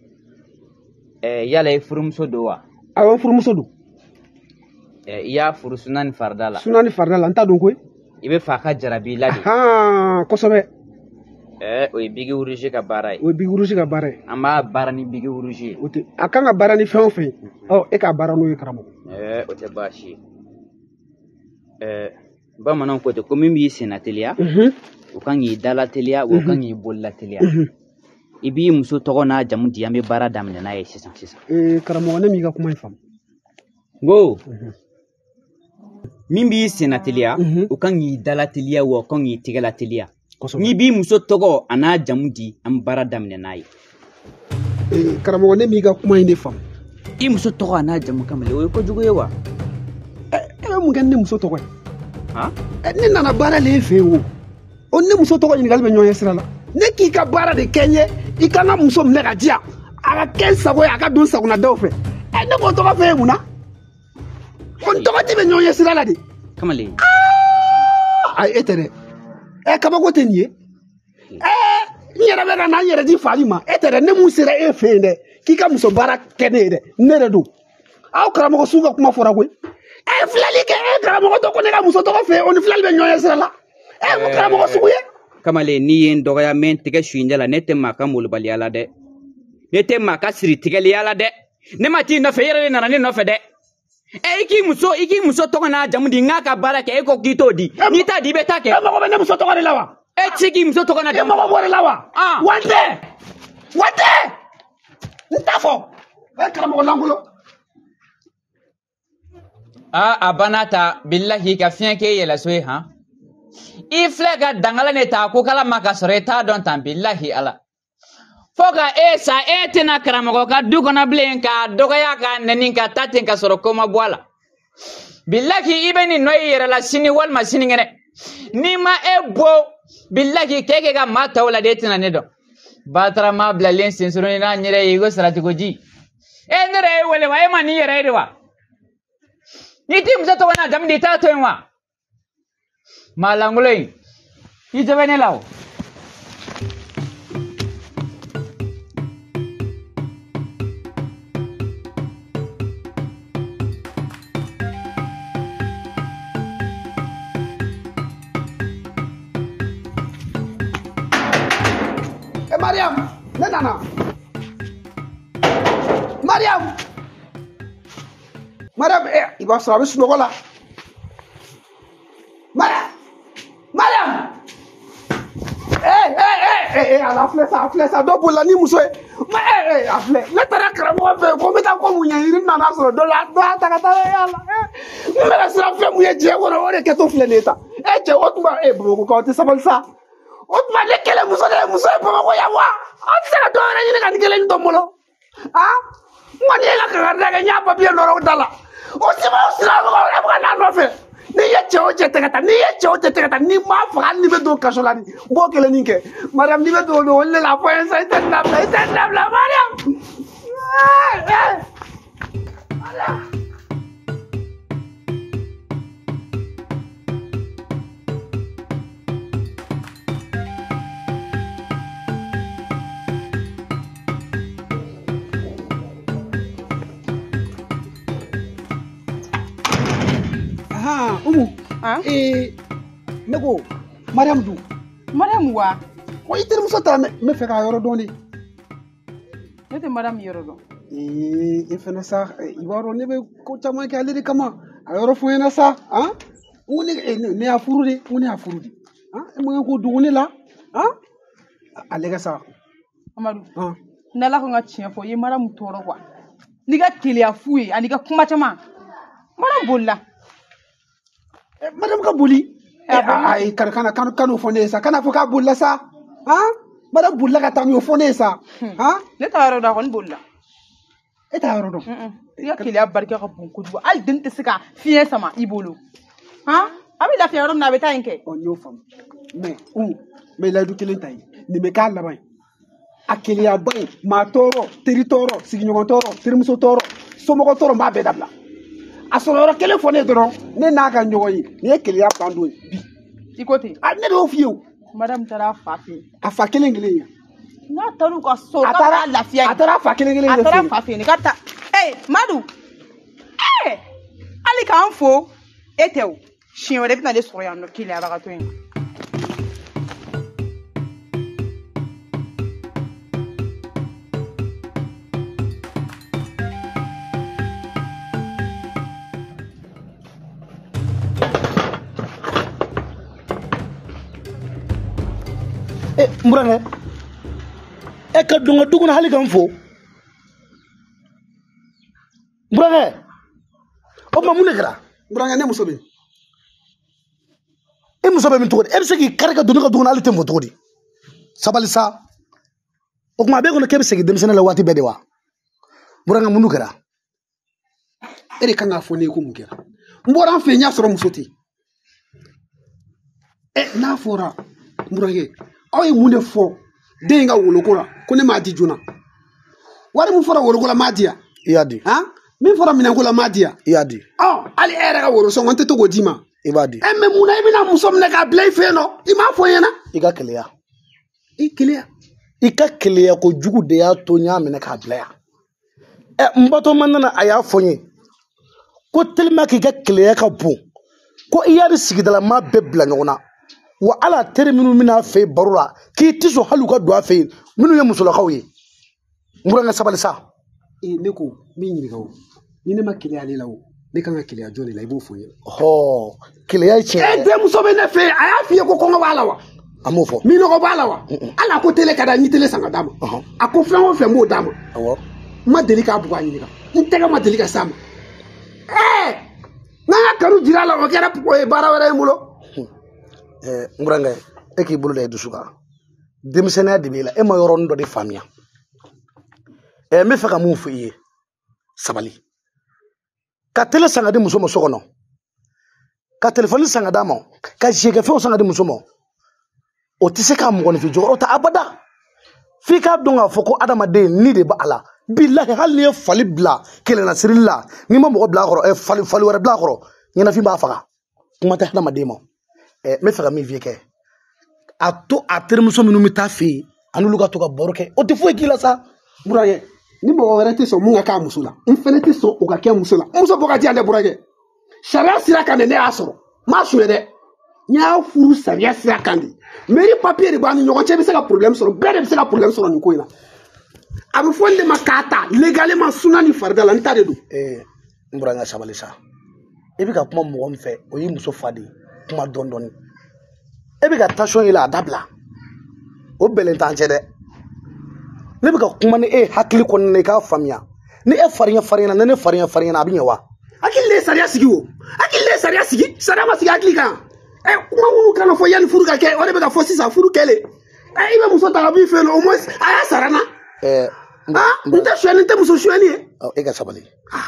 ye yala i furumuso don wa
awɔ n furumuso don
i y'a furu suna ni farida la
suna ni farida la n t'a dɔn koyi
i bɛ fɛ a ka jarabi la de
kosɛbɛ
o ye bigi wuruzi ka baara ye
o ye bigi wuruzi ka baara ye
an b'a baara ni bigi wuruzi ye
o tɛ a kan ka baara ni fɛn o fɛn ye e k'a baara n'o ye karamɔgɔ
o tɛ baasi ye bamananw ko ten ko min b'i senna teliya o kan k'i dala teliya o kan k'i bolila teliya i b'i muso tɔgɔ n'a jamu di an bɛ baara daminɛ n'a ye sisan sisan
karamɔgɔ ne m'i ka kuma in faamu
n ko min b'i senna teliya o kan k'i dala teliya wa o kan k'i tɛgɛla teliya n'i b'i muso tɔgɔ a n'a jamu di an bɛ baara daminɛ n'a ye
karamɔgɔ ne m'i ka kuma in de faamu
i muso tɔgɔ a n'a jamu kamalen o ye kojugu ye wa
e bɛ mun kɛ ni ne muso tɔgɔ ye ne nana baara le fɛ yen o ne muso tɔgɔ ɲininkali bɛ ɲɔgɔn ye sira la ne k'i ka baara de kɛ n ye i ka n ka muso minɛ ka di yan a ka kɛ n sago ye a ka don sagonadaw fɛ ne k'o tɔgɔ fɛ yen mun na ko n tɔgɔ di bɛ ɲɔgɔn ye sira la de.
Kamalen.
Ayi e tɛ dɛ kabako tɛ nin ye n yɛrɛ bɛ ka na n yɛrɛ di fali ma e tɛ dɛ ne mun sera e fɛ yen dɛ k'i ka muso baara kɛ ne ye dɛ ne yɛrɛ don aw karamɔgɔ sugu ka kuma fɔra koyi. Filɛli kɛ karamɔgɔ tɔ ko ne ka muso tɔgɔ fɛ o ni filɛli bɛ ɲɔgɔn ye sira la mun karamɔgɔ sugu ye.
Kamalen n'i ye n dɔgɔya n bɛ n tɛgɛ su in da la ne tɛ maa ka molobaliya la dɛ ne tɛ maa ka siri tigɛliya la dɛ ne ma t'i nɔfɛ i yɛrɛ de nana ne nɔfɛ dɛ i k'i muso tɔgɔ n'a jamu di n k'a ka baara kɛ e ko k'i t'o di n'i t'a di i bɛ taa kɛ.
E mago bɛ ne muso tɔgɔ de la wa.
E tɛ se k'i muso tɔgɔ n'a jamu.
E mago b'o de la wa. Wa tɛ wa tɛ n t'a fɔ karamɔgɔ lankolon.
A banna ta bilahi ka fiɲɛ k'e yɛlɛso ye han i filɛ ka dangala ne ta ko kala ma ka sɔrɔ i t'a dɔn tan bilahi Ala fo ka e sa e tɛna karamɔgɔ ka du kɔnɔ bilen k'a dɔgɔya k'a nɛni ka taa ten ka sɔrɔ ko ma bɔ a la bilahi i bɛ nin nɔ i yɛrɛ la sini walima sinikɛnɛ Ni ma e bɔ bilahi k'e ka maa tɔw la de e tɛna ne dɔn. Batarama bilalen sensuruni n'a yɛrɛ ye i ko saratiko ji. E ne yɛrɛ ye wele wa e ma n'i yɛrɛ ye de wa? N'i t'i muso tɔgɔ n'a jamu di i t'a to yen wa? Maa lankolon in i jɛ bɛ ne la o.
Mariam, ne nana. Mariam. Mariam, i b'a sɔrɔ a bɛ sunɔgɔ la. Mariam. Mariam. A filɛ sa, a filɛ sa, dɔ bolila ni muso ye. Ma a filɛ. Ne taara karamɔgɔ fɛ yen ko n bɛ taa ko mun ɲɛɲini n nana sɔrɔ dɔ la, dɔ y'a ta ka taa ala. N bɛna siran fɛn mun ye diɲɛ kɔnɔ o de kɛtɔ filɛ nin ye tan. Cɛ o tuma Bamakɔkaw tɛ sabali sa. O tuma ne kɛlɛ muso de ye muso ye Bamakɔ yan wa? An tɛ se ka dɔ wɛrɛ ɲini ka nin kelen in to n bolo. N kɔni ye n ka kankarida kɛ n y'a papiye nɔrɔ o da la. O si ma o sira mɔgɔ wɛrɛ bɛ ka n'a nɔfɛ. N'i ye cɛ o cɛ tɛgɛ ta, n'i ye cɛ o cɛ tɛgɛ ta, n'i m'a faga hali n'i bɛ don kaso la ni n b'o kelen nin kɛ. Mariam n'i bɛ don o de la fɔ n ye sa i tɛ nin dabila i tɛ nin dabila Mariam. Mariam. Umu, ne ko Mariam dun.
Mariam wa?
Ko i terimuso taara n bɛ fɛ k'a yɔrɔ dɔn de.
Ne tɛ Mariam yɔrɔ dɔn.
E fɛnɛ sa, i b'a dɔn ne bɛ ko caman kɛ ale de kama. A yɔrɔ fɔ n ɲɛna sa, n ko ne y'a furu de, n ko ne y'a furu de. E man kan k'o dogo ne la, a lajɛ sa.
Amadu, n'Ala ko n ka tiɲɛ fɔ, i ye Mariam tɔɔrɔ quoi. N'i ka keleya f'u ye ani ka kuma caman. Mariam bolila.
Madame ka boli. Ayi kana kan'o fɔ ne ye sa, kana fɔ k'a bolila sa. Madame bolila ka taa min o fɔ ne ye sa.
Ne t'a yɔrɔ dɔn, a kɔni bolila.
E t'a yɔrɔ dɔn?
I ka keleya barika ka bon kojugu, hali den tɛ se ka fiɲɛ sama i bolo. A bɛ lafiya yɔrɔ min na a bɛ taa yen kɛ.
Ɔ n y'o faamu. Mais n bɛ layidu kelen ta ye, nin bɛ k'a laban ye. A keleyaba in, maa tɔɔrɔ, teri tɔɔrɔ, sigiɲɔgɔn tɔɔrɔ, terimuso tɔɔrɔ, somɔgɔ tɔɔrɔ, n b'a bɛɛ dabila. A sɔrɔ yɔrɔ kelen fɔ ne dɔrɔn, ne n'a ka ɲɔgɔn ye, nin ye keleya ban don ye bi.
I ko ten.
Ne de y'o f'i ye o.
Madame taara a fa fɛ yen.
A fa kelen kelen ye.
N'a taara u ka so, k'a taara lafiya yen.
A taara a fa kelen kelen de fɛ yen.
A taara a fa fɛ yen, k'a bɛ taa. Madu, hali k'an fo, e tɛ o. Siɲɛ wɛrɛ i bɛ na ne sɔrɔ yan nɔ keleyabagatɔ in.
N burankɛ, e ka don n ka du kɔnɔ hali ka n fo. N burankɛ, o tuma mun de kɛra?
N burankɛ, ne muso bɛ yen.
E muso bɛ min cogo di? E bɛ se k'i kari ka don ne ka du kɔnɔ hali tɛ n fo cogo di? Sabali sa. O tuma a b'e kɔnɔ k'e bɛ segin denmisɛnnin la waati bɛɛ de wa? N burankɛ, mun de kɛra?
E de kan k'a fɔ ne ye ko mun kɛra. N bɔra an fɛ yen, n y'a sɔrɔ muso tɛ yen. N'a fɔra n burankɛ, aw ye mun de fɔ den in ka woloko la ko ne m'a di joona? Wari min fɔra woloko la m'a di yan.
I y'a di.
Min fɔra minɛnko la m'a di yan.
I y'a di.
Hali e yɛrɛ ka woro sɔngɔ n tɛ to k'o d'i ma.
I b'a di.
Mais mun na i bɛna muso minɛ k'a bila i fɛ yen nɔ? I m'a fɔ n ɲɛna.
I ka keleya.
I keleya.
I ka keleya kojugu de y'a to n y'a minɛ k'a bila yan. N batɔma nana a y'a fɔ n ye ko tellement k'i ka keleya ka bon ko i y'a ni sigidala maa bɛɛ bila ɲɔgɔn na. Wa ala teri minnu bɛna fɛ yen baro la k'i tɛ sɔn hali u ka don a fɛ yen minnu ye musolakaw ye. N burankɛ sabali sa.
Ne ko n b'i ɲininka o, ni ne ma keleya ale la o, ne kan ka keleya jɔn de la, i b'o fɔ n ɲɛna.
Keleya ye tiɲɛ ye.
Denmuso bɛ ne fɛ yen, a y'a f'i ye ko kɔngɔ b'a la wa?
A m'o fɔ.
Minɔgɔ b'a la wa? Hali a ko tele ka d'a ye, n ye tele san ka d'a ma. A ko fɛn o fɛn n b'o d'a ma.
Awɔ.
N ma deli k'a bugɔ a ɲininka, n tɛgɛ ma deli ka s'a ma. N'an ka kanu jira a la, o kɛra baara wɛrɛ ye n bolo.
N burankɛ, e k'i bolo da i dusu kan. Denmisɛnninya de b'e la, e ma yɔrɔnin dɔ de faamuya. N bɛ fɛ ka mun fɔ i ye, sabali. Ka tele san ka di muso ma so kɔnɔ. Ka telefɔni san ka d'a ma, ka jɛkɛfɛnw san ka di muso ma, o tɛ se k'a mɔgɔninfin jɔyɔrɔ ta abada. F'i k'a dɔn k'a fɔ ko adamaden ni de b'a la. Bilahi hali n'i ye fali bila kelenna sirili la, n'i ma mɔgɔ bila a kɔrɔ, fali wɛrɛ bila a kɔrɔ, ɲɛnafin b'a faga. Kuma tɛ adamaden ma. N bɛ fɛ ka min f'i ye kɛ, a to a terimuso minnu bɛ taa fɛ yen, a n'olu ka to ka baro kɛ, o tɛ foyi k'i la sa.
Burankɛ, ni mɔgɔ wɛrɛ tɛ sɔn mun ka k'a muso la, n fɛnɛ tɛ sɔn o ka kɛ muso la. N muso bɔ ka di yan dɛ burankɛ. Sariya sira kan de ne y'a sɔrɔ, n m'a suɲɛ dɛ. N y'a furu sariya sira kan de. Mairie papier de b'an ni ɲɔgɔn cɛ, i bɛ se ka problème sɔrɔ, bɛɛ de bɛ se ka problème sɔrɔ nin ko in na. A bɛ fɔ n de ma k'a ta légalement suna ni farida la, n ta de don.
N burankɛ sabali sa. E bɛ ka kuma mɔgɔ min fɛ, o y'i muso fa de ye. Kuma dɔɔni dɔɔni. E bɛ ka tension yɛlɛ a dabila. O bɛlɛn t'an cɛ dɛ. Ne bɛ ka kuma ni e hakili kɔnɔna na, i k'a faamuya. Ni e farinya farinya na, ni ne farinya farinya na, a bɛ ɲɛ wa?
Hakili de ye sariya sigi o. Hakili de ye sariya sigi. Sariya ma sigi hakili kan. Kuma minnu kan ka fɔ yanni furu ka kɛ, o de bɛ ka fɔ sisan furu kɛlen. I bɛ muso ta ka bɔ i fɛ yen nɔ, au moins a y'a sara n na. N tɛ suyɛni, n tɛ muso suyɛni ye.
E ka sabali.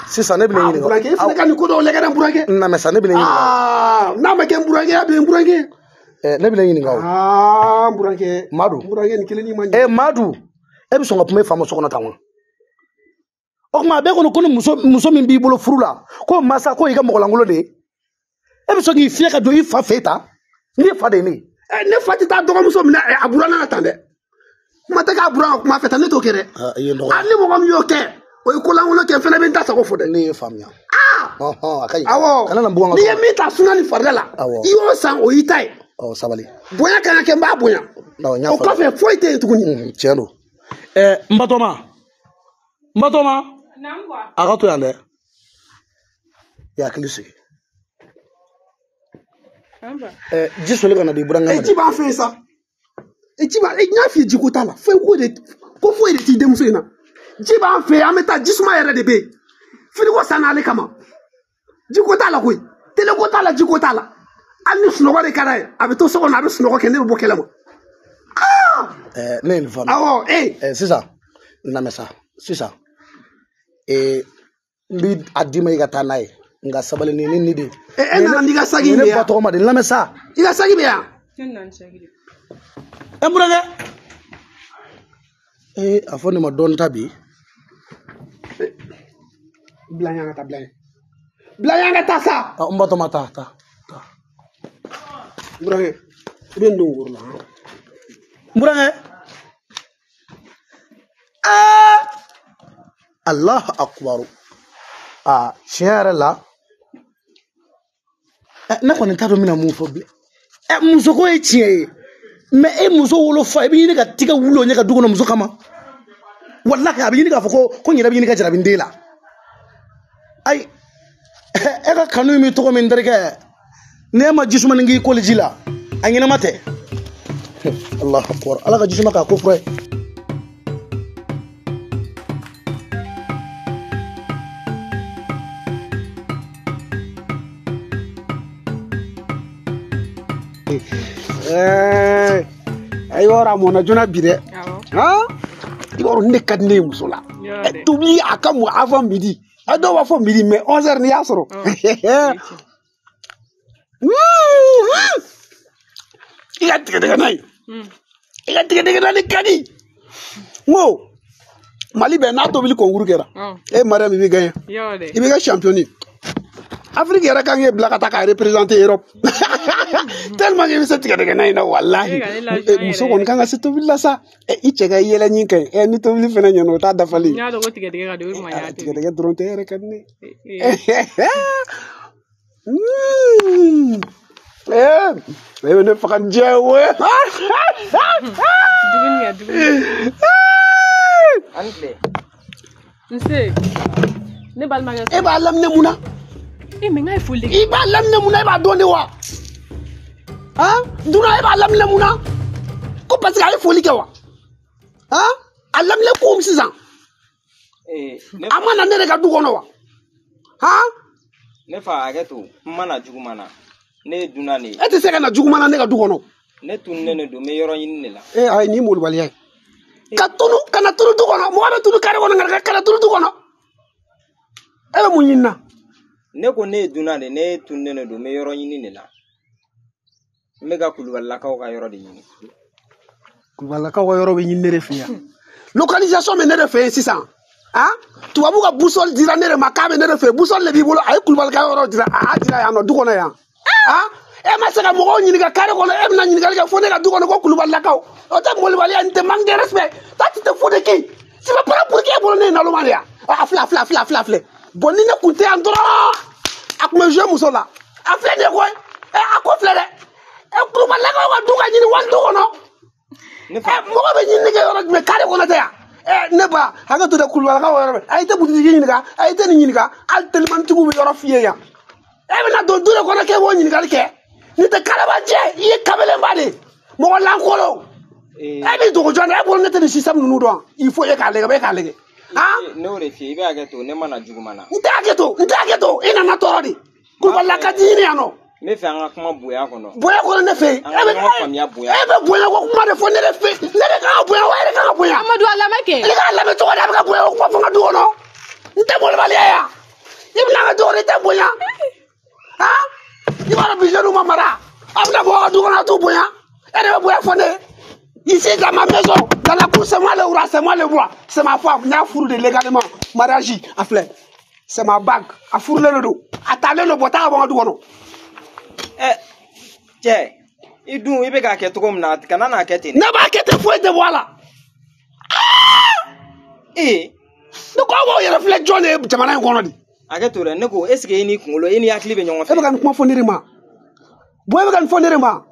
Sisan ne bɛna ɲininka.
Burankɛ, e fana ka nin ko dɔw lajɛ dɛ burankɛ.
N lamɛn sa, ne bɛna ɲininka.
N'a ma kɛ n burankɛ ya bi n burankɛ.
Ne bɛna ɲininka o.
N burankɛ.
Madu.
Burankɛ nin kelen ma ɲɛ.
Madu, e bɛ sɔn ka kuma e fa ma so kɔnɔ tan wa? O tuma a bɛɛ kɔnɔ ko ni muso min b'i bolo furu la, ko masa ko i ka mɔgɔlankolon de ye. E bɛ sɔn k'i fiyɛ ka don i fa fɛ tan? Ne fa de ye ne ye.
Ne fa tɛ taa dɔgɔmuso minɛ a buranna na tan dɛ. Kuma tɛ k'a buran ka kuma fɛ tan, ne t'o kɛ dɛ.
I ye n dɔgɔya.
Ni mɔgɔ min y'o kɛ, o ye kolankolon kɛ, n fana bɛ n ta sago fɔ dɛ.
Ne ye faamuya. A ka ɲi.
Awɔ.
Kana na n bugɔ n ka
N'i ye min ta suna ni farida la,
Awɔ.
i y'o san, o y'i ta ye.
Sabali.
Bonya kan ka kɛ, n b'a bonya.
N y'a
O kɔfɛ foyi tɛ yen tuguni.
Tiɲɛ don. N batɔma. N batɔma. A ka to yan dɛ. I hakili sigi. Ji soli ka na di burankɛ ma dɛ.
Ji b'an fɛ yen sa. Ji b'a, n y'a f'i ye jiko t'a la. Foyi ko de, ko foyi de t'i denmuso in na. Ji b'an fɛ yen, an bɛ taa jisuma yɛrɛ de bɛ yen. Firiko san n'ale kama. Jiko t'a la koyi. Teleko t'a la, jiko t'a la. Hali ni sunɔgɔ de ka d'a ye, a bɛ to so kɔnɔ, a bɛ sunɔgɔ kɛ, ne bɛ bɔ kɛnɛ ma.
Ne ye nin faamu.
Awɔ,
Sisan, n lamɛn sa. Sisan, n bɛ a d'i ma i ka taa n'a ye. Nka sabali ni ni de.
E nana n'i ka saki in de ye.
Ne ba tɔgɔ ma de, n lamɛn sa.
I ka saki bɛ yan.
Ne nana ni saki de.
N burankɛ. A fɔ ne ma dɔɔnin ta bi.
Bila yan ka taa, bila yan. Bila yan ka taa sa.
N ba tɔgɔ ma taa, taa.
Burankɛ, i bɛ n don woro la.
N burankɛ. Alahu akubaru. Tiɲɛ yɛrɛ la, ne kɔni t'a dɔn n bɛna mun fɔ bilen. Muso ko ye tiɲɛ ye, mɛ e muso wolo fa, i bɛ ɲini ka tigɛ wuli o ɲɛ ka du kɔnɔ muso kama. Walahi a bɛ ɲini k'a fɔ ko n yɛrɛ bɛ ɲini ka jarabi n den la. Ayi, e ka kanu in bɛ tɔgɔ min terikɛ, n'e ma jisuma nin k'i koli ji la, a ɲɛnama tɛ. Alahu akubar, Ala ka jisuma k'a ko fura ye.
I b'a dɔn a mɔnna joona bi dɛ. I b'a dɔn ne ka di ne ye muso la. Tobili a ka mɔ avant midi. A dɔw b'a fɔ midi mais 11 heures n'i y'a sɔrɔ. I ka tigɛdɛgɛ na ye. I ka tigɛdɛgɛ na de ka di. N ko Mali bɛɛ n'a tobili concours kɛra. E Mariam i bɛ gagner. I bɛ kɛ champion ye. Afrique yɛrɛ kan k'e bila ka taa k'a représenter Europe. Tellement que i bɛ se tigɛdɛgɛ na in na walahi. Muso kɔni kan ka se tobili la sa. I cɛ ka yɛlɛ ɲin ka ɲi. Ni tobili fɛnɛ ɲɛna o t'a dafalen.
N y'a dɔn ko tigɛdɛgɛ ka di o ma y'a
tigɛdɛgɛ dɔrɔn tɛ yɛrɛ ka di ne. E bɛ ne faga diɲɛ wo.
Dumuni kɛ dumuni.
Ani tile.
Nse. Ne balimakɛ.
E b'a laminɛ mun na?
Mais n k'a ye foli de kɛ.
I b'a laminɛ mun na, e b'a dɔn de wa? Dunan e b'a laminɛ mun na? Ko parce que a ye foli kɛ wa? A laminɛ ko sisan. A ma na ne de ka du kɔnɔ wa?
Ne fa hakɛ to, n ma na juguman na. Ne ye dunan de ye.
E tɛ se ka na juguman na ne ka du kɔnɔ.
Ne tununnen de don, n bɛ yɔrɔ ɲini de la.
Ayi nin ye molobaliya ye. Ka tunu, ka na tunu du kɔnɔ, mɔgɔ bɛ tunu kare kɔnɔ, nka ka na tunu du kɔnɔ. E bɛ mun ɲini na?
Ne ko ne ye dunan de, ne tunnen de don, n bɛ yɔrɔ ɲini de la. N bɛ ka Kulubalilakaw ka yɔrɔ de ɲini.
Kulubalilakaw ka yɔrɔ bɛ ɲini ne de fɛ yan. Localisation bɛ ne de fɛ yen sisan. Ah, tubabu ka boussole dira ne de ma k'a bɛ ne de fɛ. Boussole de b'i bolo, a ye Kulubalika yɔrɔ dira, a y'a dira yan nɔ du kɔnɔ yan. Ah, e ma se ka mɔgɔw ɲininka carré kɔnɔ, e bɛna ɲininkali kɛ fo ne ka du kɔnɔ ko Kulubalilakaw. O tɛ molobaliya, nin tɛ manque de respect. Toi, tu te fous de qui? Tu me prends pour qui e bolo ne ye naloma de ye? A filɛ, a filɛ, a filɛ, a filɛ, a filɛ. Bon, ni ne kun tɛ yan dɔrɔn, a kun bɛ jouer muso la. A filɛ nin ye koyi. A ko filɛ dɛ. Kulubalilakaw ka du ka ɲini wali du kɔnɔ. Mɔgɔ bɛ ɲinini kɛ yɔrɔ jumɛn? Carré kɔnɔ tɛ yan. Ne ba, hakɛ to dɛ, Kulubalilakaw yɔrɔ bɛ. A ye tɛ butigi ɲininka, a ye tɛ nin ɲininka. Hali telimanitigiw bɛ yɔrɔ f'i ye yan. E bɛna don du de kɔnɔ k'e b'o ɲininkali kɛ. Nin tɛ karabajɛ, i ye kamelenba de ye. Mɔgɔ lankolon. E b'i dogo jɔn na, e bolo ne tɛ nin système ninnu dɔn. Il faut e k'a lajɛ, e k'a lajɛ.
Ne y'o de f'i ye, i bɛ hakɛ to, ne ma na juguman na.
N tɛ hakɛ to, n tɛ hakɛ to, i nana tɔɔrɔ de. Kulubalilaka ti ɲini yan nɔ.
N bɛ fɛ an ka kuma bonya kɔnɔ.
Bonya kɔnɔ ne fɛ yen.
An ka ɲɔgɔn faamuya bonya.
E bɛ bonya ko kuma de fɔ ne de fɛ yen. Ne de kan ka bonya wa e de kan ka bonya?
Amadu, a lamɛn kɛ.
I k'a lamɛn cogo di? A bɛ ka bonya ko kuma fɔ n ka du kɔnɔ. N tɛ molobaliya yan. I bɛna n ka du kɔnɔ, i tɛ bonya. Han? I b'a dɔn bi jeunes ma mara. A bɛna bɔ a ka du kɔnɔ, a t'u bonya. E de bɛ bonya fɔ ne ye. Ici, dans ma maison, dans la cour, c'est moi le roi, c'est moi le roi. C'est ma femme, n y'a furu de légalement. Mariage, a filɛ. C'est ma bague. A furulen de don. A taalen don, bɔ taa ka bɔ n ka du kɔnɔ.
Cɛ, i dun i bɛ k'a kɛ cogo min na, kana n'a kɛ ten.
Ne b'a kɛ ten, foyi tɛ bɔ a la.
Ee.
Ne ko aw b'aw yɛrɛ filɛ jɔn de ye jamana in kɔnɔ de?
Hakɛ to dɛ, ne ko est ce que i ni kunkolo, i ni hakili bɛ ɲɔgɔn fɛ?
E bɛ ka nin kuma fɔ ne de ma. Bon, e bɛ ka nin fɔ ne de ma.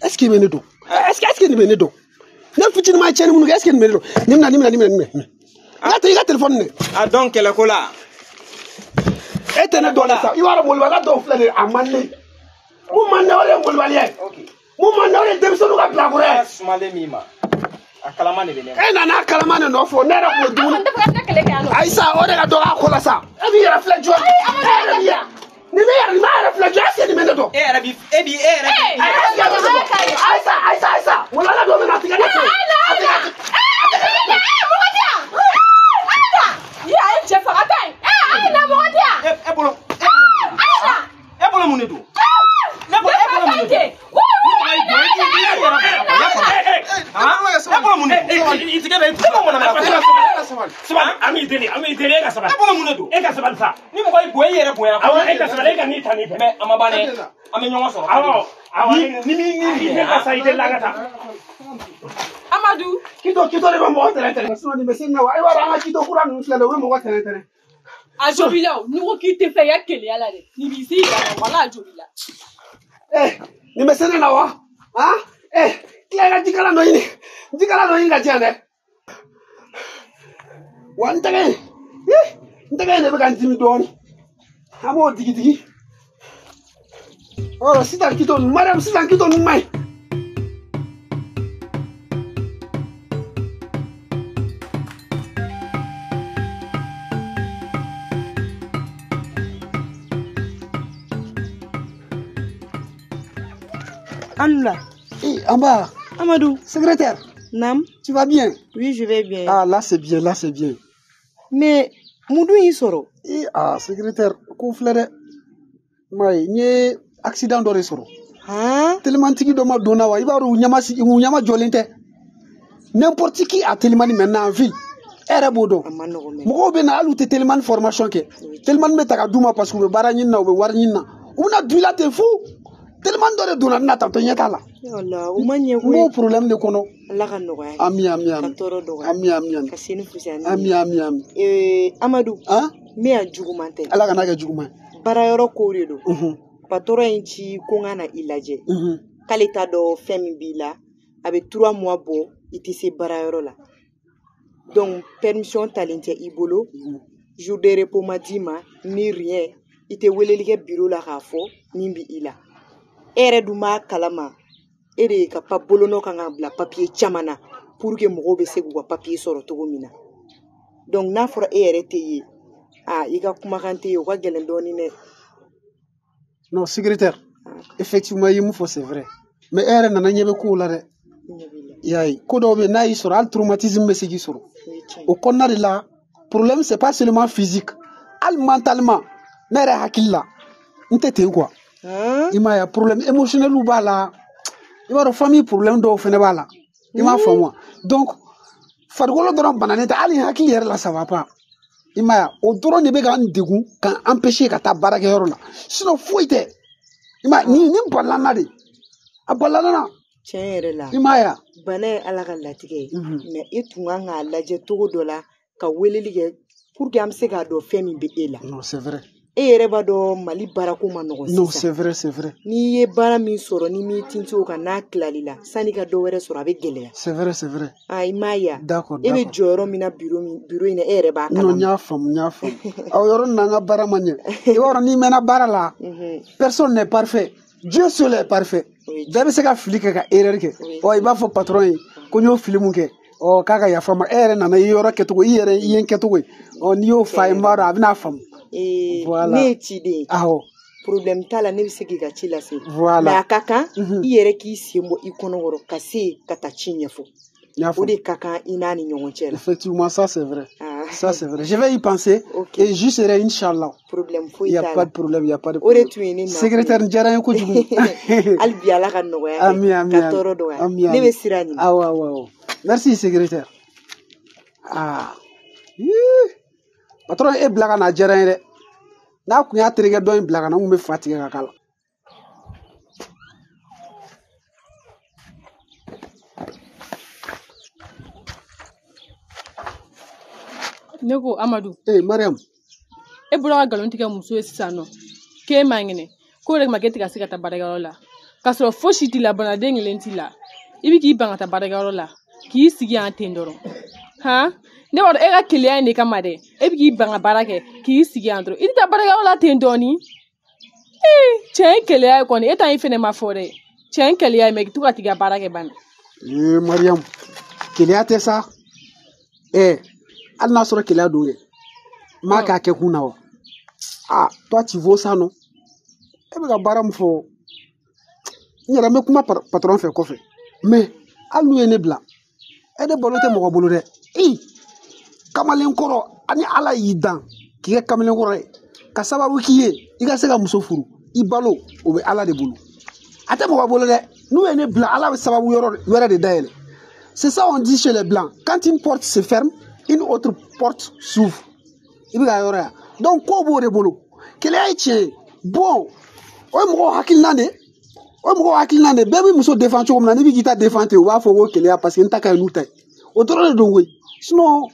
Est ce que i bɛ ne dɔn? Est ce que nin bɛ ne dɔn? Ne fitinin ma tiɲɛni minnu kɛ, est ce que nin bɛ ne dɔn? Nin minɛ, nin minɛ, nin minɛ, nin minɛ. I ka téléphone minɛ.
A dɔn kɛlɛko la.
E tɛ ne dɔn dɛ sa. I b'a dɔn molobaliya dɔw filɛ nin ye, a man ne. Mun man ne, o de ye molobaliya ye. Mun man ne, o de ye denmisɛnninw ka bilakoro ye.
Sumalen min ma, a kalama de bɛ ne ma.
E nana a kalama de nɔfɛ, ne yɛrɛ kun bɛ dumuni. Ayisa, o de ka dɔgɔ a ko la sa. E b'i yɛrɛ filɛ jɔn. E yɛrɛ b'i yɛrɛ. Nin bɛ yɛrɛ, nin b'a yɛrɛ filɛ jɔn, est ce que nin bɛ ne dɔn?
E yɛrɛ bi, e bi, e yɛrɛ bi.
Ayisa, Ayisa, Ayisa. Molobaliya dɔ bɛ na, a tigɛ ne fɛ. A tigɛ.
Mɔgɔ tɛ yan. Ayisa. Yi, a ye cɛ faga ta ye. Ayisa, mɔgɔ tɛ yan.
E bolo.
Ayisa.
E bolo mun de don? Ne bolo, e bolo mun de don? E bolo mun de don?
I tigɛ bɛ.
E bolo mun de don?
Sabali, an b'i deli, an b'i deli, e ka sabali.
E bolo mun de don?
E ka sabali sa.
Ni mɔgɔ y'i bonya, i yɛrɛ bonya.
Awɔ, e ka sabali, e ka n'i ta n'i fɛ.
Mais a ma ban dɛ, an bɛ ɲɔgɔn sɔrɔ.
Awɔ, awɔ.
Ni ni ni
i tɛ ka sa, i tɛ la ka taa.
Amadu.
Kito, kito de bɛ mɔgɔ tɛrɛ tɛrɛ. Sinon nin bɛ se nin na wa? I b'a dɔn an ka kito kura ninnu filɛ nin ye, u bɛ mɔgɔ tɛrɛ tɛrɛ.
A jo b'i la o, n'i ko k'i tɛ fɛ i ka keleya la dɛ, nin b'i se i yɛrɛ la, wala a jo b'i la.
Nin bɛ se ne na wa? Han? Tila i ka jikalan dɔ ɲini. Jikalan dɔ ɲini ka di yan dɛ. Wa n tɛgɛ in, n tɛgɛ in de bɛ ka n dimi dɔɔnin. An b'o digi digi. Ɔ sisan kito ninnu, Mariam, sisan kito ninnu man ɲi.
Anula.
Eh, Amba.
Amadou.
Secrétaire.
Nam.
Tu vas bien?
Oui, je vais bien.
Ah, là c'est bien, là c'est bien.
Mais, mun dun y'i sɔrɔ?
Eh, ah, secrétaire, ko filɛ dɛ. Mayi, n ye accident dɔ de sɔrɔ.
Han?
Telimantigi dɔ ma donna wa, i b'a dɔn u ɲɛma sigi, u ɲɛma jɔlen tɛ. N'importe qui a telimani maintenant en ville. E yɛrɛ b'o dɔn.
A ma nɔgɔn mɛ.
Mɔgɔw bɛ na hali u tɛ telimani formation kɛ. Telimani bɛ ta ka d'u ma parce que u bɛ baara ɲini na, u bɛ wari ɲini na. U bɛna don i la ten fu. Telimani dɔ de donna ne na tantôt, ɲɛ t'a la.
Wala, o ma ɲɛ
N b'o
koyi.
problème de kɔnɔ.
Ala ka nɔgɔya kɛ.
Ami, ami,
Ka
ami.
tɔɔrɔ dɔgɔya.
Ami, ami, ami.
Ka sini fisaya ni
Ami,
ye.
ami, ami.
Amadu.
Han?
Min y'a juguman tɛ.
Ala kana kɛ juguman ye.
Baarayɔrɔ kow de don. Patɔrɔn in ci ko n ka na i lajɛ. K'ale t'a dɔn fɛn min b'i la. A bɛ 3 mois bɔ, i tɛ se baarayɔrɔ la. Donc, permission talen tɛ i bolo. Jour de repos ma d'i ma, ni rien. I tɛ weleli kɛ bureau la k'a fɔ min b'i la. E yɛrɛ dun b'a kalama, e de ka pa bolonɔ kan ka bila papier caman na pour que mɔgɔw bɛ se k'u ka papier sɔrɔ cogo min na. Donc n'a fɔra e yɛrɛ tɛ yen, a i ka kumakan tɛ yen, o ka gɛlɛn dɔɔnin dɛ.
Non, secrétaire, effectivement, i ye mun fɔ, c'est vrai. Mais e yɛrɛ nana ɲɛ bɛ kow la dɛ.
Ɲɛ b'i la.
I y'a ye, ko dɔw bɛ yen n'a y'i sɔrɔ, hali traumatisme bɛ se k'i sɔrɔ.
O ye tiɲɛ ye.
O kɔnɔna de la, problème c'est pas seulement physique, hali mentalement. Ne yɛrɛ hakili la n tɛ ten quoi. I m'a ye problème émotionnel b'a la. I b'a dɔn famille problème dɔw fɛnɛ b'a la. I m'a faamu wa? Donc farikolo dɔrɔn bananen tɛ, hali hakili yɛrɛ la ça va pas. I m'a ye o dɔrɔn de bɛ ka n degun ka n empêcher ka taa baarakɛyɔrɔ la. Sinon foyi tɛ. I m'a ye nin balila n na de. A balila n na.
Tiɲɛ yɛrɛ la.
I m'a ye wa?
Bana ye Ala ka latigɛ ye. Mais e tun kan k'a lajɛ cogo dɔ la ka weleli kɛ pour que an bɛ se k'a dɔn fɛn min bɛ e la.
Non, c'est vrai.
E yɛrɛ b'a dɔn Mali baarako ma nɔgɔn sisan.
Non, c'est vrai, c'est vrai.
N'i ye baara min sɔrɔ ni m'i tintin o kan n'a tilal'i la sanni ka dɔ wɛrɛ sɔrɔ a bɛ gɛlɛya.
C'est vrai, c'est vrai.
Ah, i m'a ye wa?
D'accord,
E bɛ
d'accord.
jɔyɔrɔ min na bureau in na e yɛrɛ b'a
Non,
kalama.
n y'a faamu, n y'a faamu. Aw yɔrɔ nin na n ka baara ma ɲɛ. I b'a dɔn n'i mɛnna baara la, personne n'est parfait. Dieu seul est parfait. Bɛɛ bɛ se ka fili kɛ ka erreur kɛ. Ɔ i b'a fɔ patron ye ko n y'o fili mun kɛ. Ɔ k'a ka yafa n ma. E yɛrɛ nana i yɔrɔ kɛcogo, i yɛrɛ i ye n kɛcogo ye. Ɔ n'i y'o f'a ye n b'a dɔn a bɛna faamu. Voilà.
Ne ye ciden ye.
Awɔ.
Problème t'a la, ne bɛ se k'i ka ci lase.
Voilà.
Mais a ka kan i yɛrɛ k'i sen bɔ i kɔnɔ kɔrɔ ka se ka taa ci ɲɛfɔ. O de ka kan i n'a ni ɲɔgɔn cɛ la.
Effectivement, ça c'est vrai.
Ah.
Ça c'est vrai. Je vais y penser.
Ok.
Et j'y serai, Inch'Allah.
Problème
Il
foyi
n'y a
t'a
pas
la.
de problème, il n'y a pas de
O de
problème.
tun ye ne na.
Secrétaire, n diyara n ye kojugu.
Hali bi Ala ka nɔgɔya kɛ.
Ami, ami,
Ka
ami.
tɔɔrɔ dɔgɔya.
Ami,
Ne
ami.
bɛ sira ɲini.
Awɔ, awɔ, awɔ. Merci, secrétaire. Ah. Yee. Patron, e bila ka na a diyara n ye dɛ. N'a kun y'a terikɛ dɔ in bila ka na, n kun bɛ fa tigɛ ka k'a la.
Ne ko Amadu.
Eh, Mariam.
E bɔra ka nkalon tigɛ muso ye sisan nɔ. K'e man kɛnɛ. K'o de kama k'e tɛ ka se ka taa baarakɛyɔrɔ la. K'a sɔrɔ fosi t'i la, banaden kelen t'i la. I bɛ k'i ban ka taa baarakɛyɔrɔ la. K'i sigi yan ten dɔrɔn. Han? Ne b'a dɔn e ka keleya in de kama dɛ. E bɛ k'i ban ka baara kɛ k'i sigi yan dɔrɔn. I tɛ taa baarakɛyɔrɔ la ten dɔɔni. Ee, cɛ in keleya ye kɔni e ta in fɛnɛ ma fɔ dɛ. Cɛ in keleya ye mɛ to ka t'i ka baara kɛ bani.
Ee, Mariam. Keleya tɛ sa. Eh, hali n'a sɔrɔ keleya don dɛ. N m'a k'a kɛ kun na wa? Ah, toi tu vaux ça non? E bɛ ka baara min fɔ, n yɛrɛ n bɛ kuma patron fɛ kɔfɛ. Mais hali n'u ye ne bila, e de balo tɛ mɔgɔ bolo dɛ. Ee, kamalenkɔrɔ ani Ala y'i dan k'i kɛ kamalenkɔrɔ ye, ka sababu k'i ye i ka se ka muso furu, i balo o bɛ Ala de bolo. A tɛ mɔgɔ bolo dɛ. N'u ye ne bila, Ala bɛ sababu yɔrɔ wɛrɛ de dayɛlɛ. C'est ça on dit chez les blancs. Quand une porte se ferme, une autre porte s'ouvre. I bɛ ka yɔrɔ ya. Donc ko b'o de bolo. Keleya ye tiɲɛ ye. Bon, o ye mɔgɔw hakilina de ye. O ye mɔgɔw hakilina de ye. Bɛɛ bɛ muso défend cogo min na, n'i bɛ k'i ta défend ten, u b'a fɔ ko keleya parce que n ta ka ɲi n'u ta ye. O dɔrɔn de don koyi. Sinon,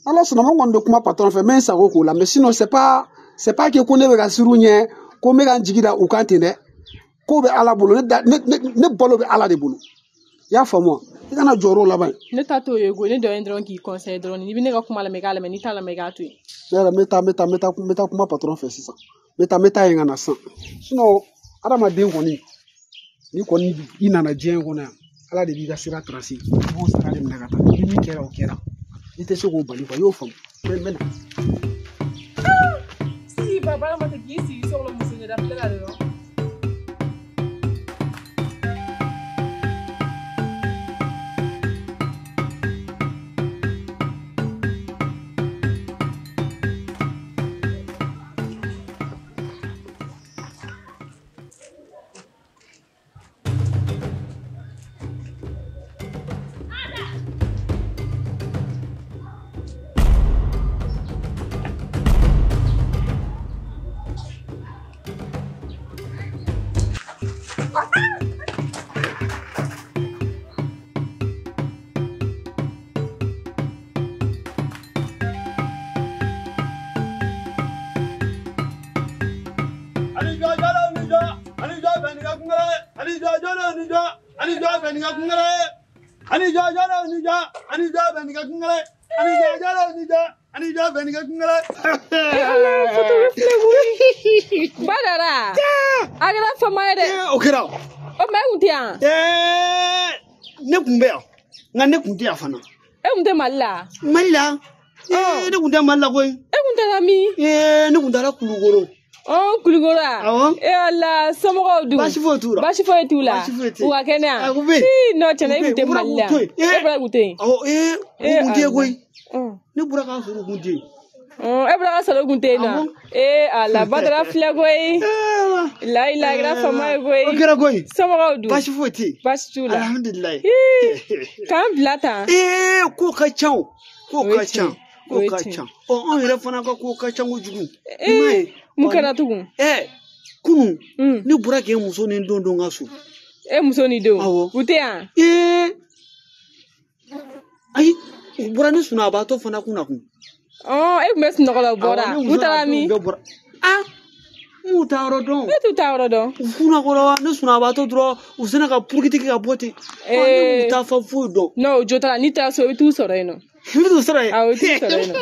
Ala sɔnna ma, n kɔni bɛ kuma patron fɛ, n bɛ n sago k'o la. Mais sinon, c'est pas que ko ne bɛ ka siran u ɲɛ, ko n bɛ ka n jigi da u kan ten dɛ. Ko bɛ Ala bolo, ne balo bɛ Ala de bolo. I y'a faamu wa? I kana jɔyɔrɔ o laban.
Ne ta t'o ye koyi, ne dɔ ye dɔrɔn k'i conseiller dɔrɔn. N'i bɛ ne ka kuma lamɛn i k'a lamɛn, n'i t'a lamɛn i k'a to yen.
Ne yɛrɛ n bɛ taa kuma patron fɛ sisan. N bɛ taa yen ka na sisan. Sinon, adamaden kɔni, n'i kɔni i nana diɲɛ kɔnɔ yan, Ala de b'i ka sira tracer. I b'o sira de minɛ ka taa. Ni min kɛra o kɛra. I tɛ se k'o bali quoi, i y'o faamu. N bɛ na.
Si baba ma tɛ k'i sigi so kɔnɔ muso ɲɛda filɛ la dɔrɔn. Badara. A kɛra fama ye dɛ.
O kɛra.
O ma e kun tɛ yan.
Ne kun bɛ yan nka ne kun tɛ yan fana.
E kun tɛ Mali la.
Mali la? Ne kun tɛ Mali la koyi.
E kun taara min?
Ne kun taara Kulukoro.
Ɔ Kulukoro wa?
Awɔ.
E Ala somɔgɔw dun?
Baasi foyi t'u la.
Baasi foyi t'u la.
Baasi foyi tɛ yen.
U ka kɛnɛ yan?
U bɛ yen.
Ii non tiɲɛna e kun tɛ Mali la.
U bɔra k'u to yen.
E bɔra k'u to yen.
Awɔ u kun tɛ yen koyi. Ne bɔra k'a sɔrɔ u kun tɛ yen.
E bɔra ka salo kun tɛ yen nɔ. Ee ala Badara filɛ koyi. Layi la a kɛra fama ye koyi.
O kɛra koyi.
Somɔgɔw dun?
Baasi foyi tɛ yen.
Baasi t'u la.
Alihamudulilayi.
K'an bila tan.
Ee ko ka ca o. Ko ka ca. Ko ka ca. Ɔ anw yɛrɛ fana ka ko ka ca kojugu. I m'a ye.
Mun kɛra tugun?
Kunun ne bɔra k'e muso ni n don ka so.
E muso ni denw?
Awɔ.
U tɛ yan?
Ayi u bɔra ne sunɔgɔbaatɔ fana kunna kun.
E tun bɛ sunɔgɔ la u bɔra. U taara min?
N m'u taa yɔrɔ dɔn.
E t'u taa yɔrɔ dɔn.
U kunna kɔrɔ ne sunɔgɔbaatɔ dɔrɔn u sina ka purukiti kɛ ka bɔ ten. Ne m'u taa fan foyi dɔn.
Non o jo t'a la n'i taara so i bɛ t'u sɔrɔ yen nɔ.
I bɛ t'u sɔrɔ yen?
Awɔ i bɛ t'u sɔrɔ yen nɔ.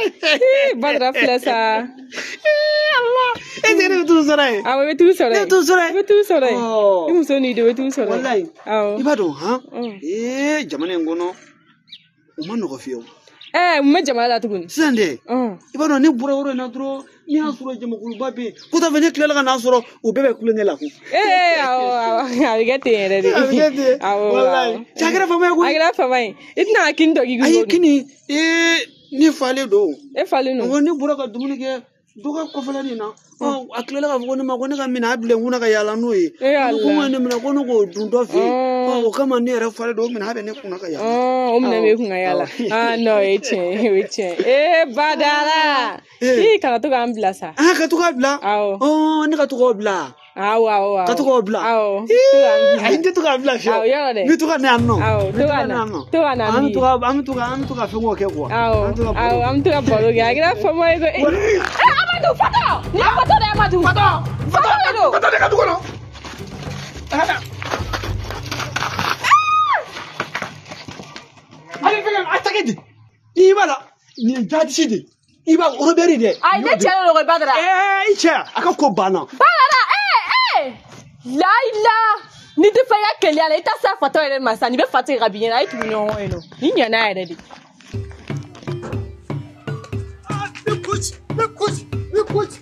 Badara filɛ sa.
Ala e tɛ ne bɛ t'u sɔrɔ yen.
Awɔ i bɛ t'u sɔrɔ yen.
Ne bɛ t'u sɔrɔ yen.
I bɛ t'u sɔrɔ yen. I muso n'i denw i bɛ t'u sɔrɔ yen.
Walayi.
Awɔ.
I b'a dɔn han. Jamana in kɔnɔ o ma nɔgɔ fiyewu.
Mun bɛ jamana la tuguni?
Sisan dɛ. I b'a dɔn ne bɔra yɔrɔ in na dɔrɔn ne y'a sɔrɔ jamakuluba bɛ yen ko t'a fɛ ne tilala ka n'a sɔrɔ u bɛɛ bɛ kulonkɛ la ko.
Awɔ awɔ a bɛ kɛ ten yɛrɛ de.
A bɛ kɛ ten.
Awɔ
walayi. Cɛ a kɛra fama ye koyi.
A kɛra fama ye. I tɛna ka kini dɔ k'i kun.
Ayi kini ne falen don.
E falen don.
Awɔ ne bɔra ka dumuni kɛ dɔ ka kɔfɛla nin na. A tilala k'a fɔ ko ne ma ko ne ka minɛ a bila n kunna ka yaala n'o ye. Ko ne minɛ ko ne k'o dun dɔ fɛ yen. O kama ne yɛrɛ falen don o minɛ a bɛ ne kunna ka yaala.
O minɛ bɛ kun ka yaala. Non o ye tiɲɛ ye o ye tiɲɛ ye. Badara. I kana to k'an bila sa.
Ka to k'a bila.
Awɔ.
Ne ka to k'o bila.
Awɔ awɔ.
Ka to k'o bila.
Awɔ.
Ayi n tɛ to k'a bila fiyewu.
Awɔ yɔrɔ dɛ.
N bɛ to ka na yan nɔ.
Awɔ to ka na. To ka na
an bɛ to ka fɛngɛw kɛ quoi.
Awɔ awɔ an bɛ to ka baro kɛ a kɛra fama ye koyi. Amadu fatɔ. Nin ye fatɔ de ye Amadu.
Fatɔ.
Fatɔ de don.
Fatɔ de ka du kɔnɔ.
Ale fɛngɛ a tɛgɛ di. I b'a la nin ye jadisi de. I b'a Robert dɛ.
Ayi ne cɛ de don koyi Badara.
I cɛ a ka ko banna.
Badara Layila ni tɛ fɛn ya keleya la i ta s'a fatɔ yɛrɛ ma sa nin bɛ fa tigɛ ka bin ɲɛna a ye tugu ɲɔgɔn ye nɔ ni ɲana yɛrɛ de.
Ne coach.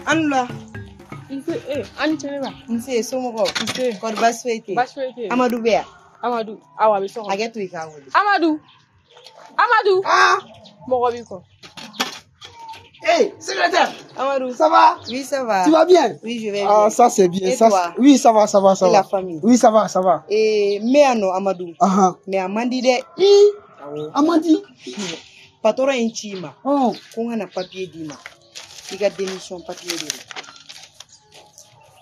Anula.
Ani cɛ ne ba.
Nse somɔgɔw.
Nse.
Kɔri baasi foyi tɛ yen.
Baasi foyi tɛ yen.
Amadu bɛ yan.
Amadu awɔ a bɛ so kɔnɔ.
Hakɛ to i k'a wele.
Amadu. Amadu. Mɔgɔ b'i kɔ.
Hey, secrétaire.
Amadou.
Ça va?
Oui, ça va.
Tu vas bien?
Oui, je vais bien.
Ah, ça c'est bien.
Et
ça,
toi?
Oui, ça va, ça va, ça
Et
va.
la famille?
Oui, ça va, ça va.
Et mais ano Amadou. Mais Amandi dɛ.
Amandi.
Patron ye n ci i ma. Ko n ka na papier d'i ma. I ka démission papier de don.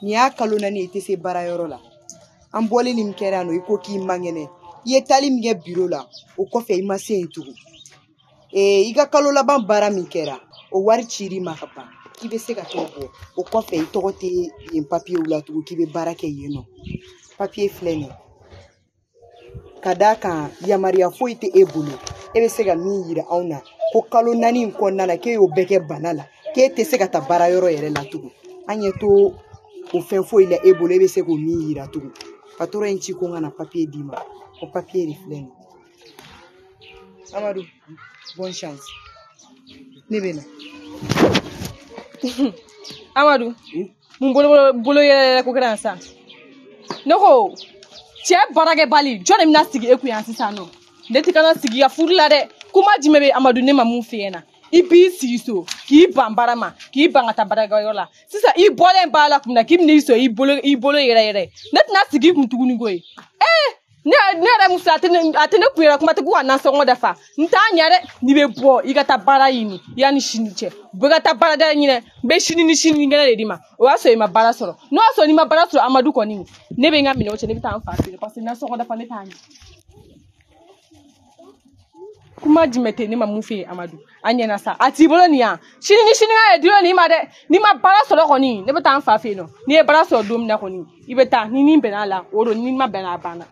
Nin y'a kalo 4 ye i tɛ se baarayɔrɔ la. An bɔlen ni min kɛra yan nɔ i ko k'i man kɛnɛ. I ye taali min kɛ biro la o kɔfɛ i ma se yen tugun. I ka kalo laban baara min kɛra o wari cir'i ma ka ban k'i bɛ se ka t'o bɔ o kɔfɛ i tɔgɔ tɛ yen papiyew la tugun k'i bɛ baara kɛ yen nɔ papiye filɛ nin ye ka d'a kan yamaruya foyi tɛ e bolo e bɛ se ka min yira anw na ko kalo 4 in kɔnɔna la k'e y'o bɛɛ kɛ bana la k'e tɛ se ka taa baarayɔrɔ yɛrɛ la tugun an ɲɛ t'o o fɛn foyi la e bolo e bɛ se k'o min yira tugun patɔrɔn ye n ci ko n ka na papiye d'i ma o papiye de filɛ nin ye Amadou bonne chance ne bɛ na.
Amadou mun bolo yɛrɛ yɛrɛ ko kɛra yan sisan ne ko cɛ baarakɛbali jɔn de bɛna sigi e kun yan sisan nɔ ne tɛ kana sigi i ka furu la dɛ kuma jumɛn bɛ Amadu ne ma mun f'i ɲɛna i b'i sigi so k'i ban baara ma k'i ban ka taa baarakɛyɔrɔ la sisan i bɔlen b'a la kun na k'i bɛn'i sɔrɔ i bolo yɛrɛ yɛrɛ ne tɛna sigi i kun tuguni koyi ne yɛrɛ muso a tɛ ne kun yɛrɛ kuma tɛ ko ka nasɔngɔ dafa n t'a ɲɛ dɛ n'i bɛ bɔ i ka taa baara ɲini yanni sini cɛ bɔ i ka taa baarada ɲini n bɛ sini ni sinikɛnɛ de d'i ma o y'a sɔrɔ i ma baara sɔrɔ n'o y'a sɔrɔ n'i ma baara sɔrɔ Amadu kɔni ne bɛ n ka minɛnw cɛ ne bɛ taa n fa fɛ yen parce que nasɔngɔ dafa ne t'a ɲɛ kuma jumɛn tɛ ne ma mun f'i ye Amadu a ɲɛna sa a t'i bolo nin yan sini ni sinikɛnɛ de dir'o nin ma dɛ n'i ma baara sɔrɔ kɔni ne bɛ taa n fa fɛ yen nɔ n'i ye baara sɔrɔ don min na kɔni i bɛ taa ni min bɛnna a la o don ni ma bɛnna a banna.